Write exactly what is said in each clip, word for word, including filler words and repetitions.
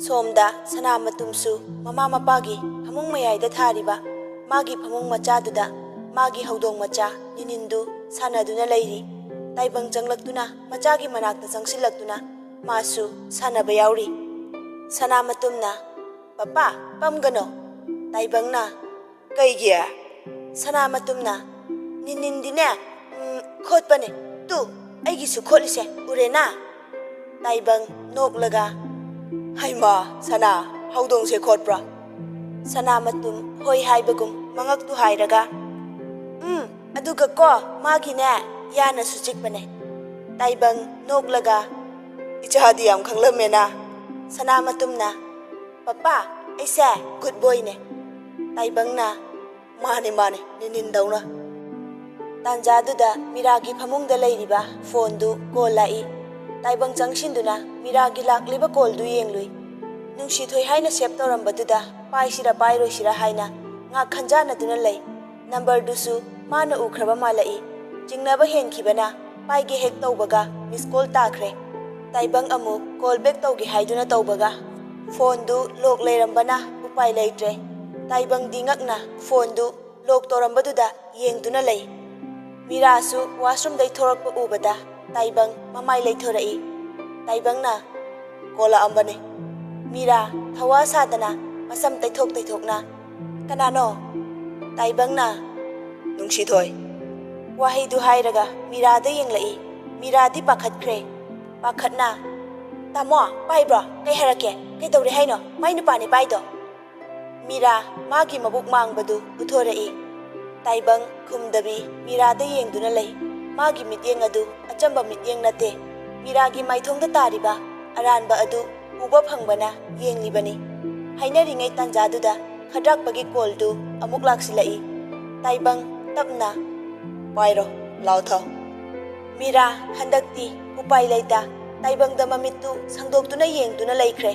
ꯁꯣꯝꯗ ꯁꯅꯥꯃꯇꯨꯝꯁꯨ ꯃꯃꯥ ꯃꯄꯥꯒꯤ ꯐꯃꯨꯡ ꯃꯌꯥꯏꯗ ꯊꯥꯔꯤꯕ ꯃꯥꯒꯤ ꯐꯃꯨꯡ ꯃꯆꯥꯗꯨꯗ ꯃꯥꯒꯤ ꯍꯧꯗꯣꯡ ꯃꯆꯥ ꯅꯤꯅꯤꯟꯗꯨ ꯁꯥꯟꯅꯗꯨꯅ ꯂꯩꯔꯤ꯫ ꯇꯥꯏꯕꯪ ꯆꯪꯂꯛꯇꯨꯅ ꯃꯆꯥꯒꯤ ꯃꯅꯥꯛꯇ ꯆꯪꯁꯤꯜꯂꯛꯇꯨꯅ ꯃꯥꯁꯨ ꯁꯥꯟꯅꯕ ꯌꯥꯎꯔꯤ꯫ ꯁꯅꯥꯃꯇꯨꯝꯅ, "ꯄꯄꯥ, ꯄꯝꯒꯅꯣ꯫" ꯇꯥꯏꯕꯪꯅ, "ꯀꯩꯒꯤ?" ꯁꯅꯥꯃꯇꯨꯝꯅ, "ꯅꯤꯟꯅꯤꯟꯗꯤꯅꯦ, ꯎꯝ, ꯈꯣꯠꯄꯅꯦ꯫ ꯇꯨ, ꯑꯩꯒꯤꯁꯨ ꯈꯣꯠꯂꯤꯁꯦ, ꯎꯔꯦꯅ?" ꯇꯥꯏꯕꯪ ꯅꯣꯛꯂꯒ, "ꯍꯩꯃꯥ, ꯁꯅꯥ, ꯍꯧꯗꯣꯡꯁꯦ ꯈꯣꯠꯄ꯭ꯔꯣ?" ꯁꯅꯥꯃꯇꯨꯝ ꯍꯣꯏ ꯍꯥꯏꯕꯒꯨꯝ ꯃꯉꯛꯇꯨ ꯍꯥꯏꯔꯒ, "ꯎꯝ, ꯑꯗꯨꯒ ꯀꯣ, ꯃꯥꯒꯤꯅꯦ, ꯌꯥꯅꯁꯨ ꯆꯤꯛꯄꯅꯦ꯫" ꯇꯥꯏꯕꯪ ꯅꯣꯛꯂꯒ, "ꯏꯆꯥꯗꯤ ꯌꯥꯝ ꯈꯪꯂꯝꯃꯦꯅ꯫" ꯁꯅꯥꯃꯇꯨꯝꯅ, "ꯄꯄꯥ, ꯑꯩꯁꯦ ꯒꯨꯗ ꯕꯣꯏꯅꯦ꯫" ꯇꯥꯏꯕꯪꯅ, "ꯃꯥꯅꯦ, ꯃꯥꯅꯦ, ꯅꯤꯅꯤꯟꯗꯧꯅ꯫" ꯇꯥꯟꯖꯥꯗꯨꯗ ꯃꯤꯔꯥꯒꯤ ꯐꯃꯨꯡꯗ ꯂꯩꯔꯤꯕ ꯐꯣꯟꯗꯨ ꯀꯣꯜ ꯂꯥꯛꯏ꯫ ꯇꯥꯏꯕꯪ ꯆꯪꯁꯤꯟꯗꯨꯅ ꯃꯤꯔꯥꯒꯤ ꯂꯥꯛꯂꯤꯕ ꯀꯣꯜꯗꯨ ꯌꯦꯡꯂꯨꯏ꯫ ꯅꯨꯡꯁꯤꯊꯣꯏ ꯍꯥꯏꯅ ꯁꯦꯚ ꯇꯧꯔꯝꯕꯗꯨꯗ ꯄꯥꯏꯁꯤꯔ ꯄꯥꯏꯔꯣꯏꯁꯤꯔ ꯍꯥꯏꯅ ꯉꯥꯛ ꯈꯟꯖꯥꯟꯅꯗꯨꯅ ꯂꯩ꯫ ꯅꯝꯕꯔꯗꯨꯁꯨ ꯃꯥꯅ ꯎꯈ꯭ꯔꯕ ꯃꯥꯜꯂꯛꯏ꯫ ꯆꯤꯡꯅꯕ ꯍꯦꯟꯈꯤꯕꯅ ꯄꯥꯏꯒꯦ ꯍꯦꯛ ꯇꯧꯕꯒ ꯃꯤꯁ ꯀꯣꯜ ꯇꯥꯈ꯭ꯔꯦ꯫ ꯇꯥꯏꯕꯪ ꯑꯃꯨꯛ ꯀꯣꯜ ꯕꯦꯛ ꯇꯧꯒꯦ ꯍꯥꯏꯗꯨꯅ ꯇꯧꯕꯒ ꯐꯣꯟꯗꯨ ꯂꯣꯛ ꯂꯩꯔꯝꯕꯅ ꯎꯄꯥꯏ ꯂꯩꯇ꯭ꯔꯦ꯫ ꯇꯥꯏꯕꯪꯗꯤ ꯉꯛꯅ ꯐꯣꯟꯗꯨ ꯂꯣꯛ ꯇꯧꯔꯝꯕꯗꯨꯗ ꯌꯦꯡꯗꯨꯅ ꯂꯩ꯫ ꯃꯤꯔꯥꯁꯨ ꯋꯥꯁꯔꯨꯝꯗꯩ ꯊꯣꯔꯛꯄ ꯎꯕꯗ ꯇꯥꯏꯕꯪ ꯃꯃꯥꯏ ꯂꯩꯊꯣꯔꯛꯏ꯫ ꯇꯥꯏꯕꯪꯅ, "ꯀꯣꯜꯂꯛꯑꯝꯕꯅꯤ꯫" ꯃꯤꯔꯥ ꯊꯋꯥ ꯁꯥꯗꯅ ꯃꯁꯝ ꯇꯩꯊꯣꯛ ꯇꯩꯊꯣꯛꯅ, "ꯀꯅꯥꯅꯣ?" ꯇꯥꯏꯕꯪꯅ, "ꯅꯨꯡꯁꯤꯊꯣꯏ꯫" ꯋꯥꯍꯩꯗꯨ ꯍꯥꯏꯔꯒ ꯃꯤꯔꯥꯗ ꯌꯦꯡꯂꯛꯏ꯫ ꯃꯤꯔꯥꯗꯤ ꯄꯥꯈꯠꯈ꯭ꯔꯦ꯫ ꯄꯥꯈꯠꯅ, "ꯇꯥꯃꯣ, ꯄꯥꯏꯕ꯭ꯔꯣ? ꯀꯩ ꯍꯥꯏꯔꯛꯀꯦ? ꯀꯩꯗꯧꯔꯦ ꯍꯥꯏꯅꯣ? ꯃꯥꯏ ꯅꯨꯄꯥꯅꯦ ꯄꯥꯏꯗꯣ꯫" ꯃꯤꯔꯥ ꯃꯥꯒꯤ ꯃꯕꯨꯛ ꯃꯥꯡꯕꯗꯨ ꯎꯠꯊꯣꯔꯛꯏ꯫ ꯇꯥꯏꯕꯪ ꯈꯨꯝꯗꯕꯤ ꯃꯤꯔꯥꯗ ꯌꯦꯡꯗꯨꯅ ꯂꯩ꯫ ꯃꯥꯒꯤ ꯃꯤꯠꯌꯦꯡ ꯑꯗꯨ ꯑꯆꯝꯕ ꯃꯤꯠꯌꯦꯡ ꯅꯠꯇꯦ꯫ ꯃꯤꯔꯥꯒꯤ ꯃꯥꯏꯊꯣꯡꯗ ꯇꯥꯔꯤꯕ ꯑꯔꯥꯟꯕ ꯑꯗꯨ ꯎꯕ ꯐꯪꯕꯅ ꯌꯦꯡꯂꯤꯕꯅꯤ꯫ ꯍꯥꯏꯅꯔꯤꯉꯩ ꯇꯥꯟꯖꯥꯗꯨꯗ ꯈꯗ꯭ꯔꯥꯛꯄꯒꯤ ꯀꯣꯜꯗꯨ ꯑꯃꯨꯛ ꯂꯥꯛꯁꯤꯜꯂꯛꯏ꯫ ꯇꯥꯏꯕꯪ ꯇꯞꯅ, "ꯄꯥꯏꯔꯣ, ꯂꯥꯎ ꯊꯥꯎ꯫" ꯃꯤꯔꯥ ꯍꯟꯗꯛꯇꯤ ꯎꯄꯥꯏ ꯂꯩꯇ ꯇꯥꯏꯕꯪꯗ ꯃꯃꯤꯠꯇꯨ ꯁꯪꯗꯣꯛꯇꯨꯅ ꯌꯦꯡꯗꯨꯅ ꯂꯩꯈ꯭ꯔꯦ꯫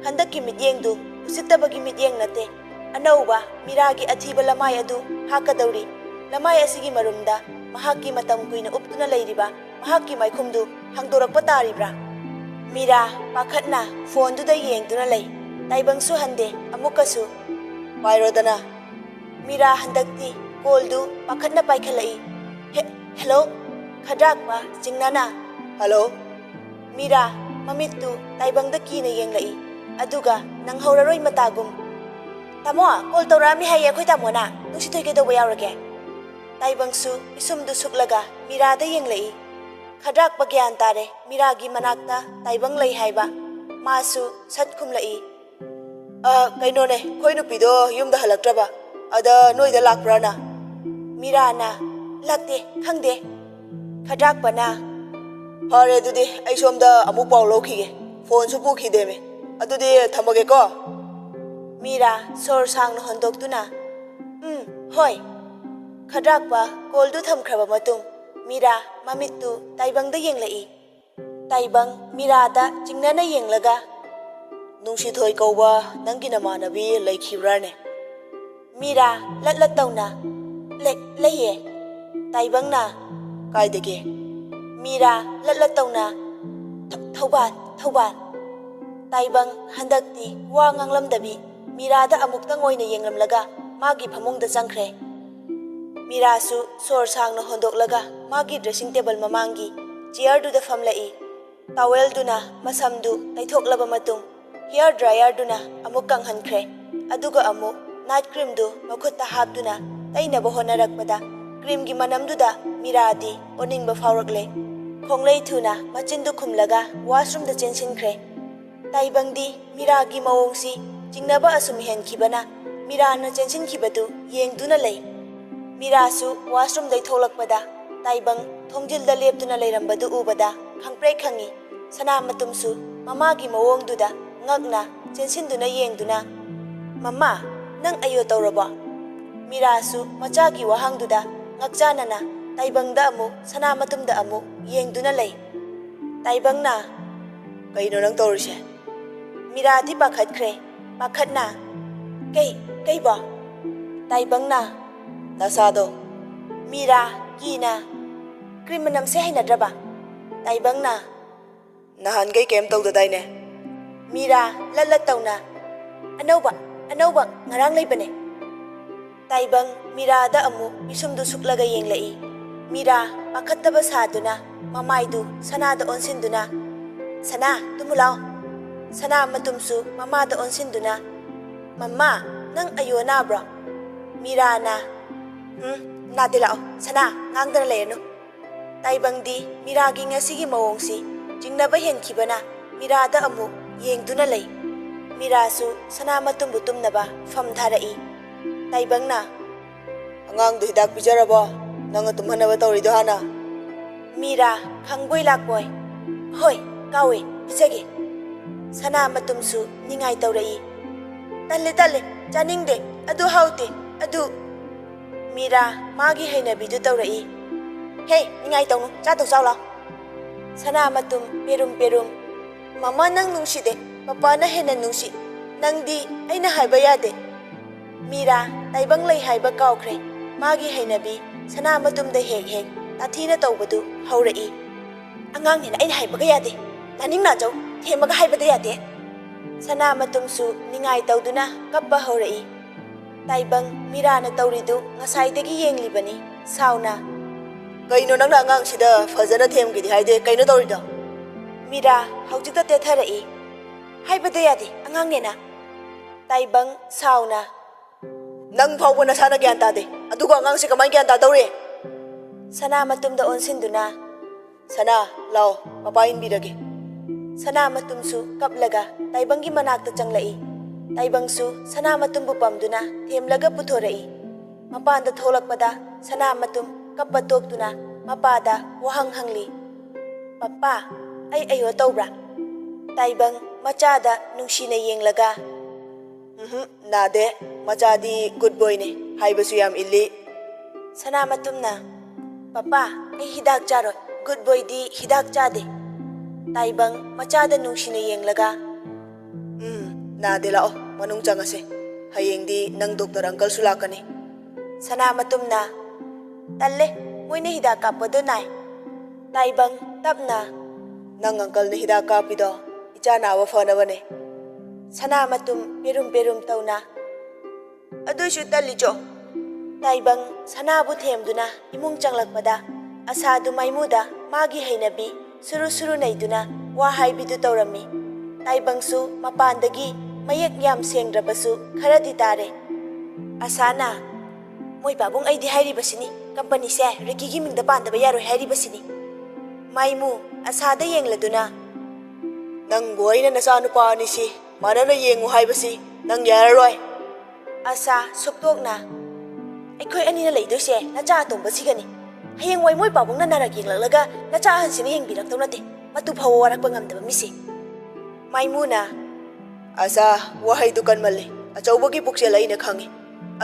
ꯍꯟꯗꯛꯀꯤ ꯃꯤꯠꯌꯦꯡꯗꯨ ꯎꯁꯤꯠꯇꯕꯒꯤ ꯃꯤꯠꯌꯦꯡ ꯅꯠꯇꯦ꯫ ꯑꯅꯧꯕ ꯃꯤꯔꯥꯒꯤ ꯑꯊꯤꯕ ꯂꯃꯥꯏ ꯑꯗꯨ ꯍꯥꯛꯀꯗꯧꯔꯤ꯫ ꯂꯃꯥꯏ ꯑꯁꯤꯒꯤ ꯃꯔꯨꯝꯗ ꯃꯍꯥꯛꯀꯤ ꯃꯇꯝ ꯀꯨꯏꯅ ꯎꯞꯇꯨꯅ ꯂꯩꯔꯤꯕ ꯃꯍꯥꯛꯀꯤ ꯃꯥꯏꯈꯨꯝꯗꯨ ꯍꯥꯡꯗꯣꯔꯛꯄ ꯇꯥꯔꯤꯕ꯭ꯔꯥ? ꯃꯤꯔꯥ ꯄꯥꯈꯠꯅ ꯐꯣꯟꯗꯨꯗ ꯌꯦꯡꯗꯨꯅ ꯂꯩ꯫ ꯇꯥꯏꯕꯪꯁꯨ ꯍꯟꯗꯦ꯫ ꯑꯃꯨꯛꯀꯁꯨ ꯄꯥꯏꯔꯣꯗꯅ꯫ ꯃꯤꯔꯥ ꯍꯟꯗꯛꯇꯤ ꯀꯣꯜꯗꯨ ꯄꯥꯈꯠꯅ ꯄꯥꯏꯈꯠꯂꯛꯏ꯫ "ꯍꯦ, ꯍꯦꯂꯣ?" ꯈꯗ꯭ꯔꯥꯛꯄ ꯆꯤꯡꯅꯅ꯫ "ꯍꯜꯂꯣ?" ꯃꯤꯔꯥ ꯃꯃꯤꯠꯇꯨ ꯇꯥꯏꯕꯪꯗ ꯀꯤꯅ ꯌꯦꯡꯂꯛꯏ꯫ ꯑꯗꯨꯒ ꯅꯪꯍꯧꯔꯔꯣꯏ ꯃꯇꯥꯒꯨꯝ, "ꯇꯥꯃꯣ, ꯀꯣꯜ ꯇꯧꯔꯛꯑꯝꯃꯤ ꯍꯥꯏꯌꯦ ꯑꯩꯈꯣꯏ ꯇꯥꯃꯣꯅ꯫ ꯅꯨꯡꯁꯤꯊꯣꯏ ꯀꯩꯗꯧꯕ ꯌꯥꯎꯔꯒꯦ?" ꯇꯥꯏꯕꯪꯁꯨ ꯄꯤꯁꯨꯝꯗꯨ ꯁꯨꯛꯂꯒ ꯃꯤꯔꯥꯗ ꯌꯦꯡꯂꯛꯏ꯫ ꯈꯗ꯭ꯔꯥꯛꯄ ꯒ꯭ꯌꯥꯟ ꯇꯥꯔꯦ꯫ ꯃꯤꯔꯥꯒꯤ ꯃꯅꯥꯛꯇ ꯇꯥꯏꯕꯪ ꯂꯩ ꯍꯥꯏꯕ꯫ ꯃꯥꯁꯨ ꯁꯠ ꯈꯨꯝꯂꯛꯏ꯫ "ꯑ, ꯀꯩꯅꯣꯅꯦ, ꯑꯩꯈꯣꯏ ꯅꯨꯄꯤꯗꯣ ꯌꯨꯝꯗ ꯍꯜꯂꯛꯇ꯭ꯔꯕ꯫ ꯑꯗ ꯅꯣꯏꯗ ꯂꯥꯛꯄ꯭ꯔꯥꯅ?" ꯃꯤꯔꯥꯅ, "ꯂꯥꯛꯇꯦ, ꯈꯪꯗꯦ꯫" ꯈꯗ꯭ꯔꯥꯛꯄꯅ, "ꯐꯔꯦ, ꯑꯗꯨꯗꯤ ꯑꯩ ꯁꯣꯝꯗ ꯑꯃꯨꯛ ꯄꯥꯎ ꯂꯧꯈꯤꯒꯦ꯫ ꯐꯣꯟꯁꯨ ꯄꯨꯈꯤꯗꯦꯃꯦ꯫ ꯑꯗꯨꯗꯤ ꯊꯝꯃꯒꯦꯀꯣ꯫" ꯃꯤꯔꯥ ꯁꯣꯔ ꯁꯥꯡꯅ ꯍꯣꯟꯗꯣꯛꯇꯨꯅ, "ꯎꯝ, ꯍꯣꯏ꯫" ꯈꯗ꯭ꯔꯥꯛꯄ ꯀꯣꯜꯗꯨ ꯊꯝꯈ꯭ꯔꯕ ꯃꯇꯨꯡ, ꯃꯤꯔꯥ ꯃꯃꯤꯠꯇꯨ ꯇꯥꯏꯕꯪꯗ ꯌꯦꯡꯂꯛꯏ꯫ ꯇꯥꯏꯕꯪ ꯃꯤꯔꯥꯗ ꯆꯤꯡꯅꯅ ꯌꯦꯡꯂꯒ, "ꯅꯨꯡꯁꯤꯊꯣꯏ ꯀꯧꯕ ꯅꯪꯒꯤ ꯅꯃꯥꯟꯅꯕꯤ ꯂꯩꯈꯤꯕ꯭ꯔꯥꯅꯦ?" ꯃꯤꯔꯥ ꯂꯠ ꯂꯠ ꯇꯧꯅ, "ꯂꯩ, ꯂꯩꯌꯦ꯫" ꯇꯥꯏꯕꯪꯅ, "ꯀꯥꯏꯗꯒꯤ?" ꯃꯤꯔꯥ ꯂꯠ ꯂꯠ ꯇꯧꯅ, "ꯊ-, ꯊꯧꯕꯥꯜ, ꯊꯧꯕꯥꯜ꯫" ꯇꯥꯏꯕꯪ ꯍꯟꯗꯛꯇꯤ ꯋꯥ ꯉꯥꯡꯂꯝꯗꯕꯤ ꯃꯤꯔꯥꯗ ꯑꯃꯨꯛꯇꯪ ꯑꯣꯏꯅ ꯌꯦꯡꯂꯝꯂꯒ ꯃꯥꯒꯤ ꯐꯃꯨꯡꯗ ꯆꯪꯈ꯭ꯔꯦ꯫ ꯃꯤꯔꯥꯁꯨ ꯁꯣꯔ ꯁꯥꯡꯅ ꯍꯣꯟꯗꯣꯛꯂꯒ ꯃꯥꯒꯤ dressing table ꯃꯃꯥꯡꯒꯤ chairꯗꯨꯗ ꯐꯝꯂꯛꯏ꯫ Towelꯗꯨꯅ ꯃꯁꯝꯗꯨ ꯇꯩꯊꯣꯛꯂꯕ ꯃꯇꯨꯡ, hair dryerꯗꯨꯅ ꯑꯃꯨꯛ ꯀꯪꯍꯟꯈ꯭ꯔꯦ꯫ ꯑꯗꯨꯒ ꯑꯃꯨꯛ night creamꯗꯨ ꯃꯈꯨꯠꯇ ꯍꯥꯞꯇꯨꯅ ꯇꯩꯅꯕ ꯍꯣꯠꯅꯔꯛꯄꯗ, creamꯒꯤ ꯃꯅꯝꯗꯨꯗ ꯃꯤꯔꯥꯗꯤ ꯑꯣꯅꯤꯡꯕ ꯐꯥꯎꯔꯛꯂꯦ꯫ ꯈꯣꯡꯂꯩ ꯊꯨꯅ ꯃꯆꯤꯟꯗꯨ ꯈꯨꯝꯂꯒ washroomꯗ ꯆꯦꯟꯁꯤꯟꯈ꯭ꯔꯦ꯫ ꯇꯥꯏꯕꯪꯗꯤ ꯃꯤꯔꯥꯒꯤ ꯃꯑꯣꯡꯁꯤ ꯆꯤꯡꯅꯕ ꯑꯁꯨꯝ ꯍꯦꯟꯈꯤꯕꯅ, ꯃꯤꯔꯥꯅ ꯆꯦꯟꯁꯤꯟꯈꯤꯕꯗꯨ ꯌꯦꯡꯗꯨꯅ ꯂꯩ꯫ ꯃꯤꯔꯥꯁꯨ washroomꯗꯩ ꯊꯣꯛꯂꯛꯄꯗ, ꯇꯥꯏꯕꯪ ꯊꯣꯡꯖꯤꯜꯗ ꯂꯦꯞꯇꯨꯅ ꯂꯩꯔꯝꯕꯗꯨ ꯎꯕꯗ ꯈꯪꯄ꯭ꯔꯦꯛ ꯈꯪꯏ꯫ ꯁꯅꯥꯃꯇꯨꯝꯁꯨ ꯃꯃꯥꯒꯤ ꯃꯑꯣꯡꯗꯨꯗ ꯉꯛꯅ ꯆꯦꯟꯁꯤꯟꯗꯨꯅ ꯌꯦꯡꯗꯨꯅ, "ꯃꯃꯥ, ꯅꯪ ꯑꯌꯣ ꯇꯧꯔꯕꯣ?" ꯃꯤꯔꯥꯁꯨ ꯃꯆꯥꯒꯤ ꯋꯥꯍꯪꯗꯨꯗ ꯉꯛꯆꯥꯅꯅ ꯇꯥꯏꯕꯪꯗ ꯑꯃꯨꯛ, ꯁꯅꯥꯃꯇꯨꯝꯗ ꯑꯃꯨꯛ ꯌꯦꯡꯗꯨꯅ ꯂꯩ꯫ ꯇꯥꯏꯕꯪꯅ, "ꯀꯩꯅꯣ ꯅꯪ ꯇꯧꯔꯤꯁꯦ?" ꯃꯤꯔꯥꯗꯤ ꯄꯥꯈꯠꯈ꯭ꯔꯦ꯫ ꯄꯥꯈꯠꯅ, "ꯀꯩ, ꯀꯩꯕꯣ?" ꯇꯥꯏꯕꯪꯅ, "ꯅꯁꯥꯗꯣ꯫" ꯃꯤꯔꯥ, ꯀꯤꯅ, "Cream ꯃꯅꯝꯁꯦ ꯍꯩꯅꯗ꯭ꯔꯕ?" ꯇꯥꯏꯕꯪꯅ, ꯅꯍꯥꯟꯈꯩ ꯀꯩꯝ ꯇꯧꯗꯗꯥꯏꯅꯦ? ꯃꯤꯔꯥ, ꯂꯠ ꯂꯠ ꯇꯧꯅ, "ꯑꯅꯧꯕ, ꯑꯅꯧꯕ ꯉꯔꯥꯡ ꯂꯩꯕꯅꯦ"꯫ ꯇꯥꯏꯕꯪ ꯃꯤꯔꯥꯗ ꯑꯃꯨꯛ ꯄꯤꯁꯨꯝꯗꯨ ꯁꯨꯛꯂꯒ ꯌꯦꯡꯂꯛꯏ꯫ ꯃꯤꯔꯥ ꯄꯥꯈꯠꯇꯕ ꯁꯥꯗꯨꯅ ꯃꯃꯥꯏꯗꯨ ꯁꯅꯥꯗ ꯑꯣꯟꯁꯤꯟꯗꯨꯅ, "ꯁꯅꯥ, ꯇꯨꯝꯃꯨ ꯂꯥꯎ"꯫ ꯁꯅꯥ ꯃꯇꯨꯝꯁꯨ ꯃꯃꯥꯗ ꯑꯣꯟꯁꯤꯟꯗꯨꯅ, "ꯃꯃꯥ, ꯅꯪ ꯑꯌꯣ ꯅꯥꯕ꯭ꯔꯣ?" ꯃꯤꯔꯥꯅ, "ꯎꯝ, ꯅꯥꯗꯦ, ꯂꯥꯛꯑꯣ ꯁꯅꯥ, ꯉꯥꯡꯗꯅ ꯂꯩꯔꯅꯨ"꯫ ꯇꯥꯏꯕꯪꯗꯤ ꯃꯤꯔꯥꯒꯤ ꯉꯁꯤꯒꯤ ꯃꯑꯣꯡꯁꯤ ꯆꯤꯡꯅꯕ ꯍꯦꯟꯈꯤꯕꯅ ꯃꯤꯔꯥꯗ ꯑꯃꯨꯛ ꯌꯦꯡꯗꯨꯅ ꯂꯩ꯫ ꯃꯤꯔꯥꯁꯨ ꯁꯅꯥ ꯃꯇꯨꯝꯕꯨ ꯇꯨꯝꯅꯕ ꯐꯝ ꯊꯥꯔꯛꯏ꯫ ꯇꯥꯏꯕꯪꯅ, "ꯑꯉꯥꯡꯗꯨ ꯍꯤꯗꯥꯛ ꯄꯤꯖꯔꯕꯣ? ꯅꯪꯅ ꯇꯨꯝꯍꯟꯅꯕ ꯇꯧꯔꯤꯗꯣ ꯍꯥꯟꯅ?" ꯃꯤꯔꯥ, ꯈꯪꯕꯣꯏ ꯂꯥꯛꯄꯣꯏ, "ꯍꯣꯏ, ꯀꯥꯎꯋꯦ, ꯄꯤꯖꯒꯦ"꯫ ꯁꯅꯥ ꯃꯇꯨꯝꯁꯨ ꯅꯤꯡꯉꯥꯏ ꯇꯧꯔꯛꯏ꯫ "ꯇꯜꯂꯦ, ꯇꯜꯂꯦ, ꯆꯥꯅꯤꯡꯗꯦ, ꯑꯗꯨ ꯍꯥꯎꯇꯦ, ꯑꯗꯨ"꯫ ꯃꯤꯔꯥ ꯃꯥꯒꯤ ꯍꯩꯅꯕꯤꯗꯨ ꯇꯧꯔꯛꯏ꯫ "ꯍꯦ, ꯅꯤꯡꯉꯥꯏ ꯇꯧꯅꯨ, ꯆꯥꯗꯧ ꯆꯥꯎ ꯂꯥꯎ"꯫ ꯁꯅꯥ ꯃꯇꯨꯝ ꯄꯦꯔꯨꯝ ꯄꯦꯔꯨꯝ, "ꯃꯃꯥ, ꯅꯪ ꯅꯨꯡꯁꯤꯗꯦ, ꯄꯄꯥꯅ ꯍꯦꯟꯅ ꯅꯨꯡꯁꯤ꯫ ꯅꯪꯗꯤ ꯑꯩꯅ ꯍꯥꯏꯕ ꯌꯥꯗꯦ"꯫ ꯃꯤꯔꯥ ꯇꯥꯏꯕꯪ ꯂꯩ ꯍꯥꯏꯕ ꯀꯥꯎꯈ꯭ꯔꯦ꯫ ꯃꯥꯒꯤ ꯍꯩꯅꯕꯤ ꯁꯅꯥ ꯃꯇꯨꯝꯗ ꯍꯦꯛ ꯍꯦꯛ ꯇꯥꯊꯤꯅ ꯇꯧꯕꯗꯨ ꯍꯧꯔꯛꯏ꯫ "ꯑꯉꯥꯡꯅꯤꯅ ꯑꯩꯅ ꯍꯥꯏꯕꯒ ꯌꯥꯗꯦ꯫ ꯅꯥꯅꯤꯡ ꯅꯥꯖꯧ, ꯊꯦꯝꯃꯒ ꯍꯥꯏꯕꯗ ꯌꯥꯗꯦ"꯫ ꯁꯅꯥ ꯃꯇꯨꯝꯁꯨ ꯅꯤꯡꯉꯥꯏ ꯇꯧꯗꯨꯅ ꯀꯞꯄ ꯍꯧꯔꯛꯏ꯫ ꯇꯥꯏꯕꯪ ꯃꯤꯔꯥꯅ ꯇꯧꯔꯤꯗꯨ ꯉꯁꯥꯏꯗꯒꯤ ꯌꯦꯡꯂꯤꯕꯅꯤ꯫ ꯁꯥꯎꯅ, "ꯀꯩꯅꯣ, ꯅꯪꯅ ꯑꯉꯥꯡꯁꯤꯗ ꯐꯖꯅ ꯊꯦꯝꯒꯦꯗꯤ ꯍꯥꯏꯗꯦ, ꯀꯩꯅꯣ ꯇꯧꯔꯤꯗꯣ?" ꯃꯤꯔꯥ ꯍꯧꯖꯤꯛꯇ ꯇꯦꯊꯔꯛꯏ꯫ "ꯍꯥꯏꯕꯗ ꯌꯥꯗꯦ, ꯑꯉꯥꯡꯅꯦꯅ"꯫ ꯇꯥꯏꯕꯪ ꯁꯥꯎꯅ, "ꯅꯪ ꯐꯥꯎꯕ ꯅꯁꯥꯅ ꯒ꯭ꯌꯥꯟ ꯇꯥꯗꯦ, ꯑꯗꯨꯒ ꯑꯉꯥꯡꯁꯦ ꯀꯃꯥꯏꯅ ꯒ꯭ꯌꯥꯟ ꯇꯥꯗꯧꯔꯤ?" ꯁꯅꯥ ꯃꯇꯨꯝꯗ ꯑꯣꯟꯁꯤꯟꯗꯨꯅ, "ꯁꯅꯥ, ꯂꯥꯎ, ꯄꯄꯥ ꯏꯟꯕꯤꯔꯒꯦ"꯫ ꯁꯅꯥ ꯃꯇꯨꯝꯁꯨ ꯀꯞꯂꯒ ꯇꯥꯏꯕꯪꯒꯤ ꯃꯅꯥꯛꯇ ꯆꯪꯂꯛꯏ꯫ ꯇꯥꯏꯕꯪꯁꯨ ꯁꯅꯥ ꯃꯇꯨꯝꯕꯨ ꯄꯝꯗꯨꯅ ꯊꯦꯝꯂꯒ ꯄꯨꯊꯣꯔꯛꯏ꯫ ꯃꯄꯥꯟꯗ ꯊꯣꯛꯂꯛꯄꯗ ꯁꯅꯥ ꯃꯇꯨꯝ ꯀꯞꯄ ꯇꯣꯛꯇꯨꯅ ꯃꯄꯥꯗ ꯋꯥꯍꯪ ꯍꯪꯂꯤ꯫ "ꯄꯄꯥ, ꯑꯩ ꯑꯌꯣ ꯇꯧꯕ꯭ꯔꯥ?" ꯇꯥꯏꯕꯪ ꯃꯆꯥꯗ ꯅꯨꯡꯁꯤꯅ ꯌꯦꯡꯂꯒ, "ꯎꯝꯍꯨꯝ, ꯅꯥꯗꯦ꯫ ꯃꯆꯥꯗꯤ ꯒꯨꯗ ꯕꯣꯏꯅꯦ, ꯍꯥꯏꯕꯁꯨ ꯌꯥꯝ ꯏꯜꯂꯤ"꯫ ꯁꯅꯥ ꯃꯇꯨꯝꯅ, "ꯄꯄꯥ, ꯑꯩ ꯍꯤꯗꯥꯛ ꯆꯥꯔꯣꯏ꯫ ꯒꯨꯗ ꯕꯣꯏꯗꯤ ꯍꯤꯗꯥꯛ ꯆꯥꯗꯦ"꯫ ꯇꯥꯏꯕꯪ ꯃꯆꯥꯗ ꯅꯨꯡꯁꯤꯅ ꯌꯦꯡꯂꯒ, "ꯎꯝ, ꯅꯥꯗꯦ, ꯂꯥꯛꯑꯣ, ꯃꯅꯨꯡ ꯆꯪꯉꯁꯦ꯫ ꯍꯌꯦꯡꯗꯤ ꯅꯪ ꯗꯣꯛꯇꯔ ꯑꯪꯀꯜꯁꯨ ꯂꯥꯛꯀꯅꯤ"꯫ ꯁꯅꯥ ꯃꯇꯨꯝꯅ, "ꯇꯜꯂꯦ, ꯃꯣꯏꯅ ꯍꯤꯗꯥꯛ ꯀꯥꯞꯄꯗꯣ ꯅꯥꯏ"꯫ ꯇꯥꯏꯕꯪ ꯇꯞꯅ, "ꯅꯪ ꯑꯪꯀꯜꯅ ꯍꯤꯗꯥꯛ ꯀꯥꯞꯄꯤꯗꯣ ꯏꯆꯥ ꯅꯥꯕ ꯐꯅꯕꯅꯦ꯫" ꯁꯅꯥ ꯃꯇꯨꯝ ꯄꯦꯔꯨꯝ ꯄꯦꯔꯨꯝ ꯇꯧꯅ, "ꯑꯗꯨꯏꯁꯨ ꯇꯜꯂꯤꯆꯣ꯫" ꯇꯥꯏꯕꯪ ꯁꯅꯥꯕꯨ ꯊꯦꯝꯗꯨꯅ ꯏꯃꯨꯡ ꯆꯪꯂꯛꯄꯗ, ꯑꯁꯥꯗꯨ ꯃꯥꯏꯃꯨꯗ ꯃꯥꯒꯤ ꯍꯩꯅꯕꯤ ꯁꯨꯔꯨ ꯁꯨꯔꯨ ꯅꯩꯗꯨꯅ ꯋꯥ ꯍꯥꯏꯕꯤꯗꯨ ꯇꯧꯔꯝꯃꯤ꯫ ꯇꯥꯏꯕꯪꯁꯨ ꯃꯄꯥꯟꯗꯒꯤ ꯃꯌꯦꯛ ꯌꯥꯝ ꯁꯦꯡꯗ꯭ꯔꯕꯁꯨ ꯈꯔꯗꯤ ꯇꯥꯔꯦ꯫ ꯑꯁꯥꯅ, "ꯃꯣꯏ ꯄꯥꯕꯨꯡ, ꯑꯩꯗꯤ ꯍꯥꯏꯔꯤꯕꯁꯤꯅꯤ, ꯀꯝꯄꯅꯤꯁꯦ ꯔꯤꯀꯤꯒꯤ ꯃꯤꯡꯗ ꯄꯥꯟꯗꯕ ꯌꯥꯔꯣꯏ ꯍꯥꯏꯔꯤꯕꯁꯤꯅꯤ꯫" ꯃꯥꯏꯃꯨ ꯑꯁꯥꯗ ꯌꯦꯡꯂꯗꯨꯅ, "ꯅꯪꯕꯨ ꯑꯩꯅ ꯅꯆꯥꯅꯨꯄꯥ ꯑꯅꯤꯁꯤ ꯃꯥꯟꯅꯅ ꯌꯦꯡꯉꯨ ꯍꯥꯏꯕꯁꯤ ꯅꯪ ꯌꯥꯔꯔꯣꯏ꯫" ꯑꯁꯥ ꯁꯨꯛꯇꯣꯛꯅ, "ꯑꯩꯈꯣꯏ ꯑꯅꯤꯅ ꯂꯩꯗꯣꯏꯁꯦ ꯅꯆꯥ ꯑꯇꯣꯝꯕꯁꯤꯒꯅꯤ꯫ ꯍꯌꯦꯡꯋꯥꯏ ꯃꯣꯏ ꯄꯥꯕꯨꯡꯅ ꯅꯥꯔꯛ ꯌꯦꯛꯂꯛꯂꯒ ꯅꯆꯥ ꯑꯍꯟꯁꯤꯅ ꯌꯦꯡꯕꯤꯔꯛꯇꯧ ꯅꯠꯇꯦ, ꯃꯇꯨ ꯐꯥꯎꯕ ꯋꯥꯔꯛꯄ ꯉꯝꯗꯕ ꯃꯤꯁꯦ꯫" ꯃꯥꯏꯃꯨꯅ, "ꯑꯁꯥ, ꯋꯥꯍꯩꯗꯨ ꯀꯟꯃꯜꯂꯤ꯫ ꯑꯆꯧꯕꯒꯤ ꯄꯨꯛꯆꯦꯜ ꯑꯩꯅ ꯈꯪꯏ꯫